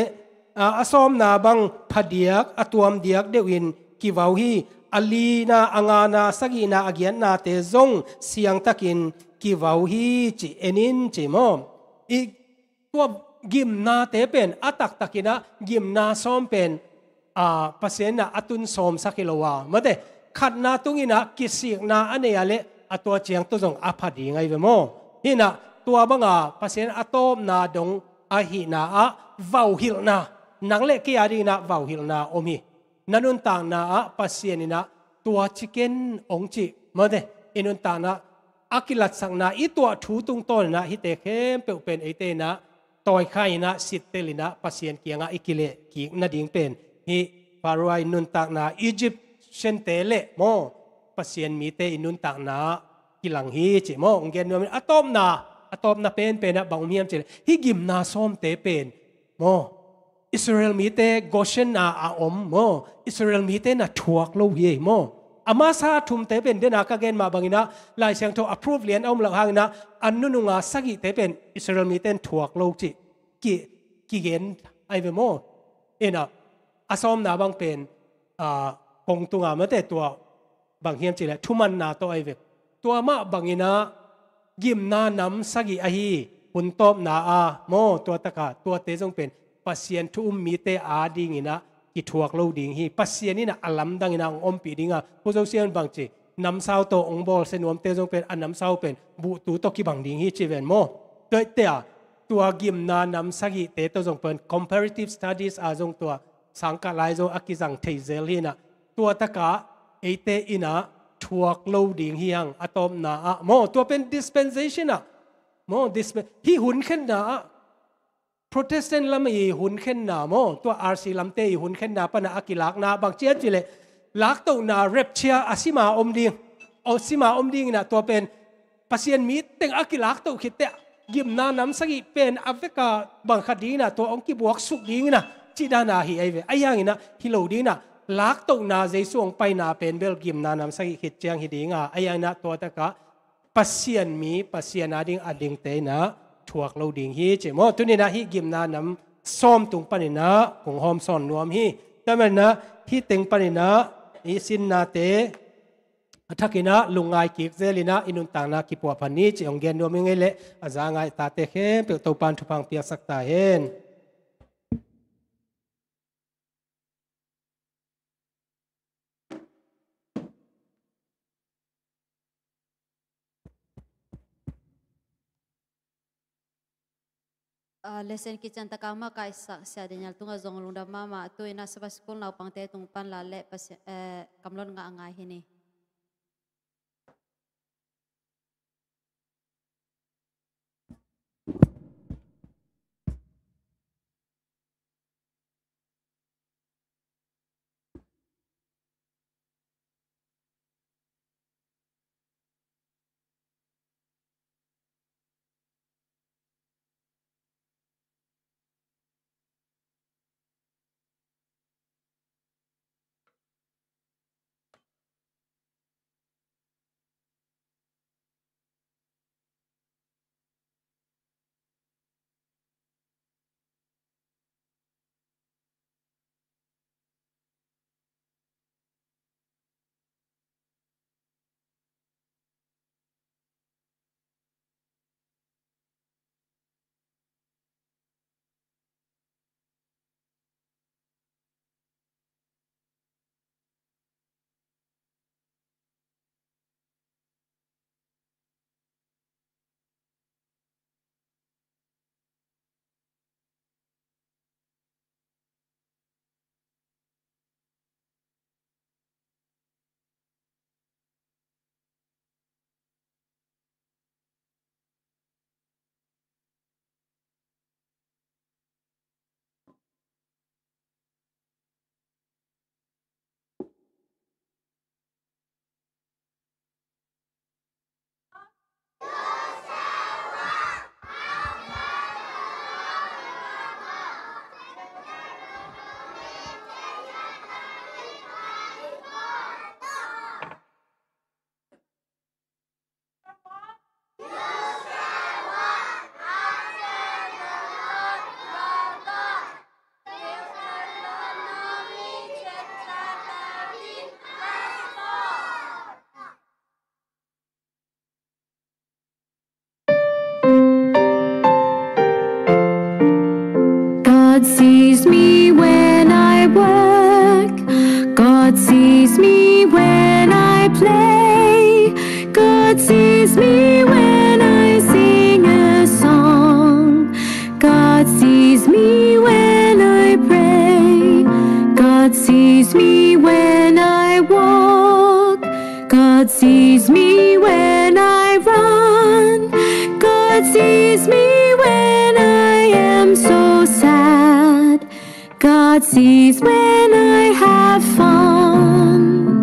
a, a sawmna bang phadiak a tuamdiak deuhin kivau hi. A lina, a ngana, a sagihna, a giatnate zong siangtakin kivau hi ci en in ci maw. I tua gimnate pen a taktakinah gimna sawm pen, a, Pasian inah a tun sawmsak hi lo a mate, khatna tunginah kisikna a nei a le a tua ciang tua zong a pha ding ai ve maw. Hinah tua banga Pasian a tawpna dong ahihna ah vauhilhna nang le kei a dinginah vauhilhna om hi. Na nuntakna ah Pasian inah tua ci ken hong cih mate, i nuntakna a kilatsakna i tuah thu tungtawninah hihte khempeuh pen eite inah tawikha inah sittel inah Pasian kiangah i kileh kik nading pen hih Pharaoh i nuntakna, Egyptian te le maw, Pasian mite i nuntakna kilang hi ci maw. Hong gen nuamin a tawpna, a tawpna penpenah bang om hiam cileh hih gimna sawmte pen maw, Israel mite Goshen a a om maw, Israel mite na thuak lo hi ei maw. A masa thumte pen dena ka gen mah banginah Lai Siangtho a proof lian a om loh hanginah a nununga sagihte pen Israel mite in thuak lo cih ki, kigen ai ve maw. Inah a sawmna bang pen, a, kong tunga mate tua bang hiam cileh thumanna tawh ai ve. Tua mah banginah gimna nam sagih ahi hun tawpna a maw, tua taka tuate zong pen Pasian thu um mite a dinginah kithuak lo ding hi. Pasian inah a lamdanginah hong ompih dinga, Pu Zosian bang ci, namsau tawh hong bawlsia nuamte zong pen a namsau pen buhtu tawh kibang ding hi ci ven maw. Tuaite a tua gimna nam sagihte tawh zong pen comparative studies a zong tua sangkah lai zong a kizang thei zel hinah tua takah eite inah thuak lo ding hi hang a tawpna ah maw. Tua pen dispensation ah maw, dispe-, hih hun khenna ah Protestant lam i hun khenna maw, tua R C lamte i hun khenna pana a kilakna bang cian cileh laktohna rapture a sima om ding, a sima om dinginah tua pen Pasian mi teng a kilaktoh khitte gimna nam sagih pen a veka bang khat dingin ah tua hong kibuaksuk dingin ah cih dan ahi ei ve. Ahi hangin ah hi lo dingin ah laktohna Jesu hong paina pen bel gimna nam sagih khit ciang hi ding a, ahi hangin ah tua takah Pasian mi, Pasian ading a dingte in ah thuak lo ding hi ci maw. Tuni in ah hih gimna nam sawm tung panin ah kong hawm sawn nuam hi. Tua manin ah hih teng panin ah i sinnate a thakin ah lungngai kik zelin ah i nuntakna kipuahphat ni ci hong gen nuam ing ei leh a za ngai tate khempeuh Topa'n thupha hong piaksak ta hen. Ah, lesson kician takah makaihsak Sia Daniel tungah zong lungdam mahmah. Tu in ah Sabbath School naupangte tung pan la leh Pasi-, eh, kamlot ngah a ngai hi ni. God sees me when I work. God sees me when I play. God sees me when I sing a song. God sees me when I pray. God sees me when I walk. God sees me when I run. God sees me when I am so sad. God sees when I have fun.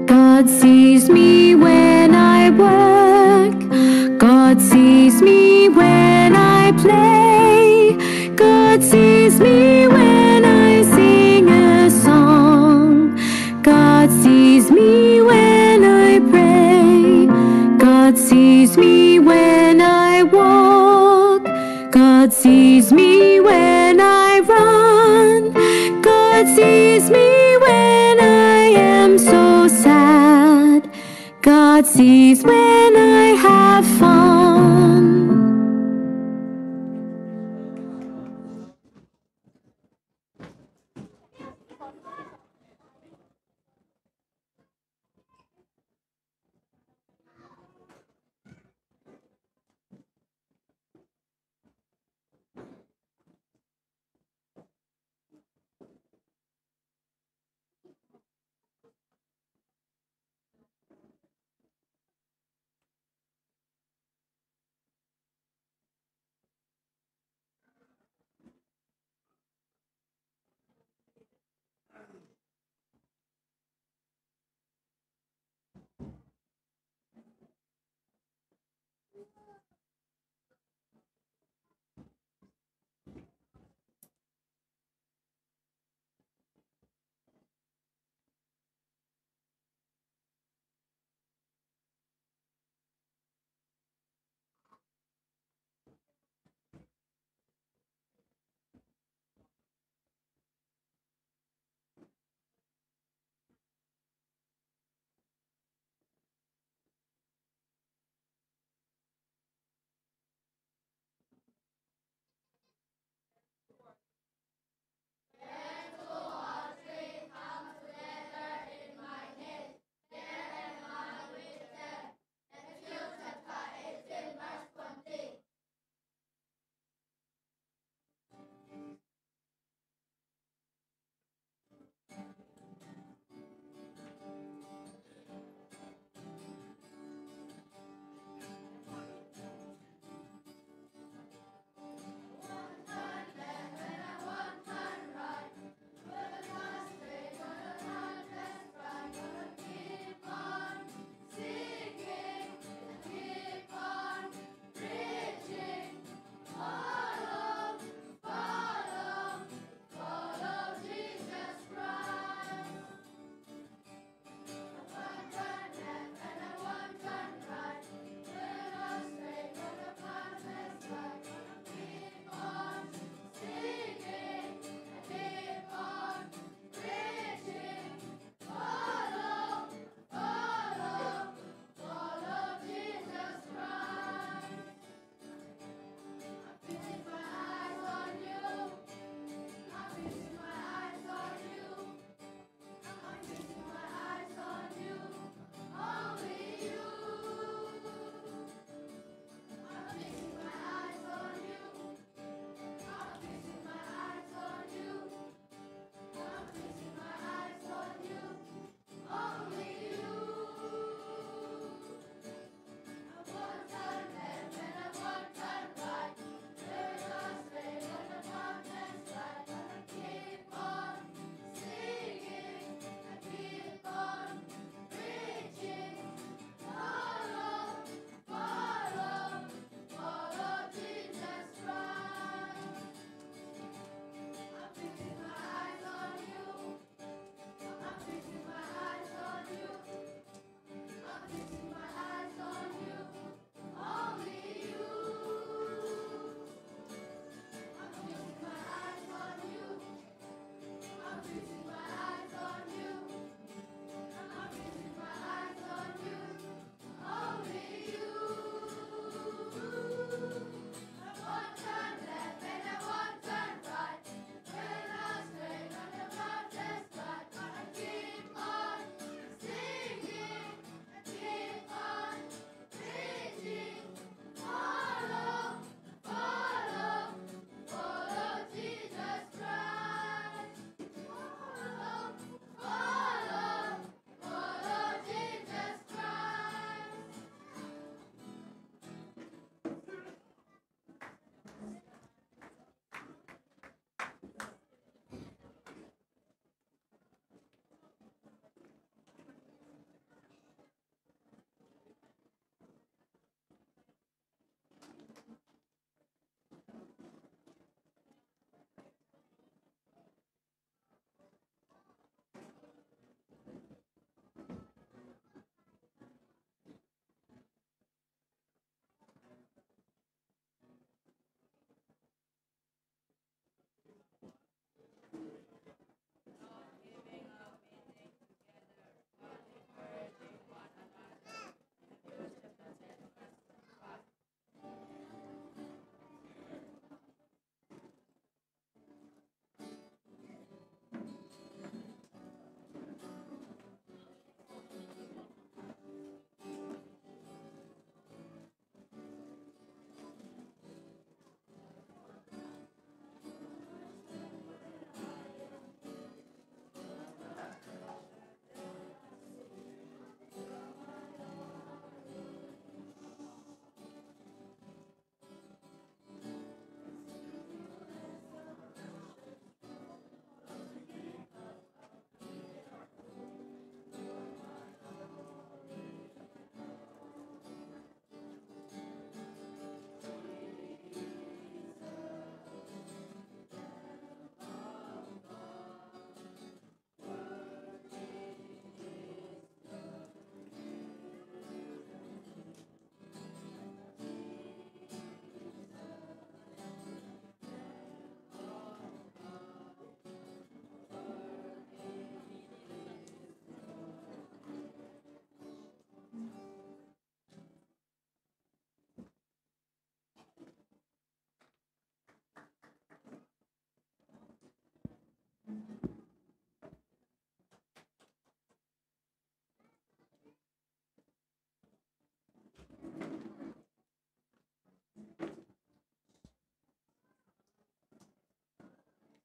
God sees me when I work. God sees me when I play. God sees me when I sing a song. God sees me when I pray. God sees me when I walk. God sees me when I run. God sees me when I am so sad. God sees when I have fun.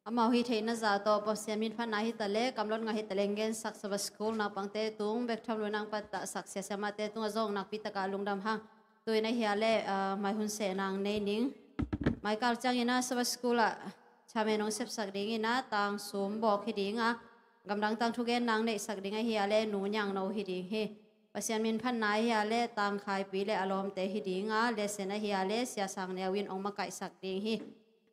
Amau hih theihna zah tawh Pasian minphatna hi taleh, kamlot ngah hi taleh, gensak Sabbath School naupangte tung bek tham lo-in a hong pattahsak sia siamahte tungah zong nakpi takah lungdam hang. Tu-in ahi a leh, ah, mai hun sehna nei ning. Mai kal ciangin a Sabbath School ah chairman hong sepsak dingin a tang sum bawk hi ding a, gamdang tang thugenna hong neihsak ding ahi a leh Nu Niang No hi ding hi. Pasian minphatna ahi a leh Tang Khai Pi leh a lawmte hi ding a, lesson ahi a leh Sia Sang Neu in hong makaihsak ding hi.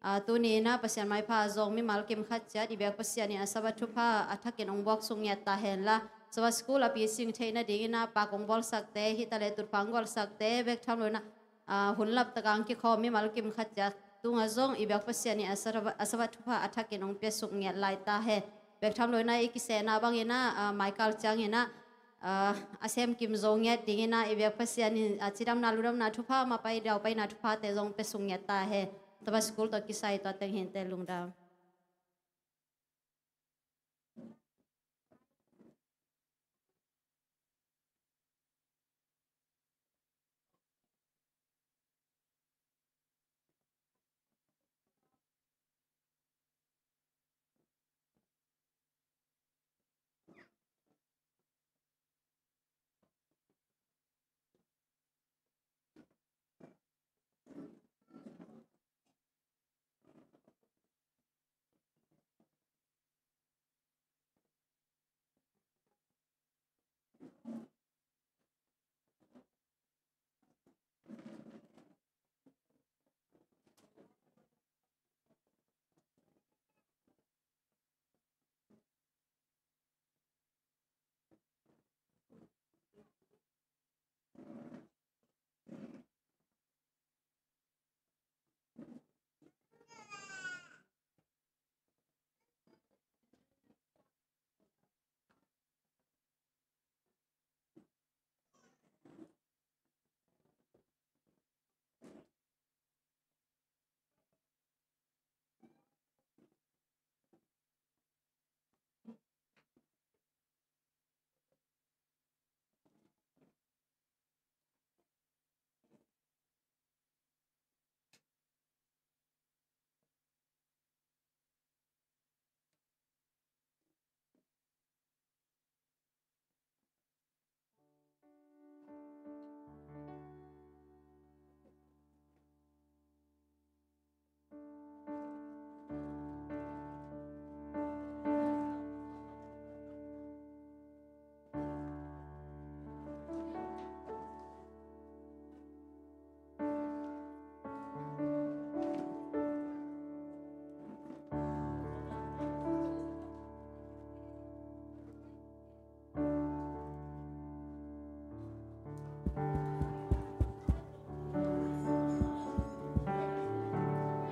Ah, tuni-in a Pasian maipha zong mimal kim khat ciat i biak Pasian in a Sabbath thupha a thakin hong buaksuk ngiat ta hen la, Sabbath School a picing theih nadingin a pak hong bawlsakte hi taleh tutphah hong gualsakte bek tham lo-in a, ah, hun laptak a hong kikhawm mimal kim khat ciat tungah zong i biak Pasian in a Sabbath, a Sabbath thupha a thakin hong piasuk ngiat lai ta hen. Bek tham lo-in a i kisehna bangin a, ah, mai kal ciangin a, ah, a sem kim zo ngiat dingin a i biak Pasian in, ah, cidamna ludamna thupha, mapha daupaina thuphate zong piasuk ngiat ta hen. Sabbath School tawh kisai tua teng hi inteh, lungdam.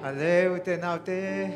Hale, ute naute,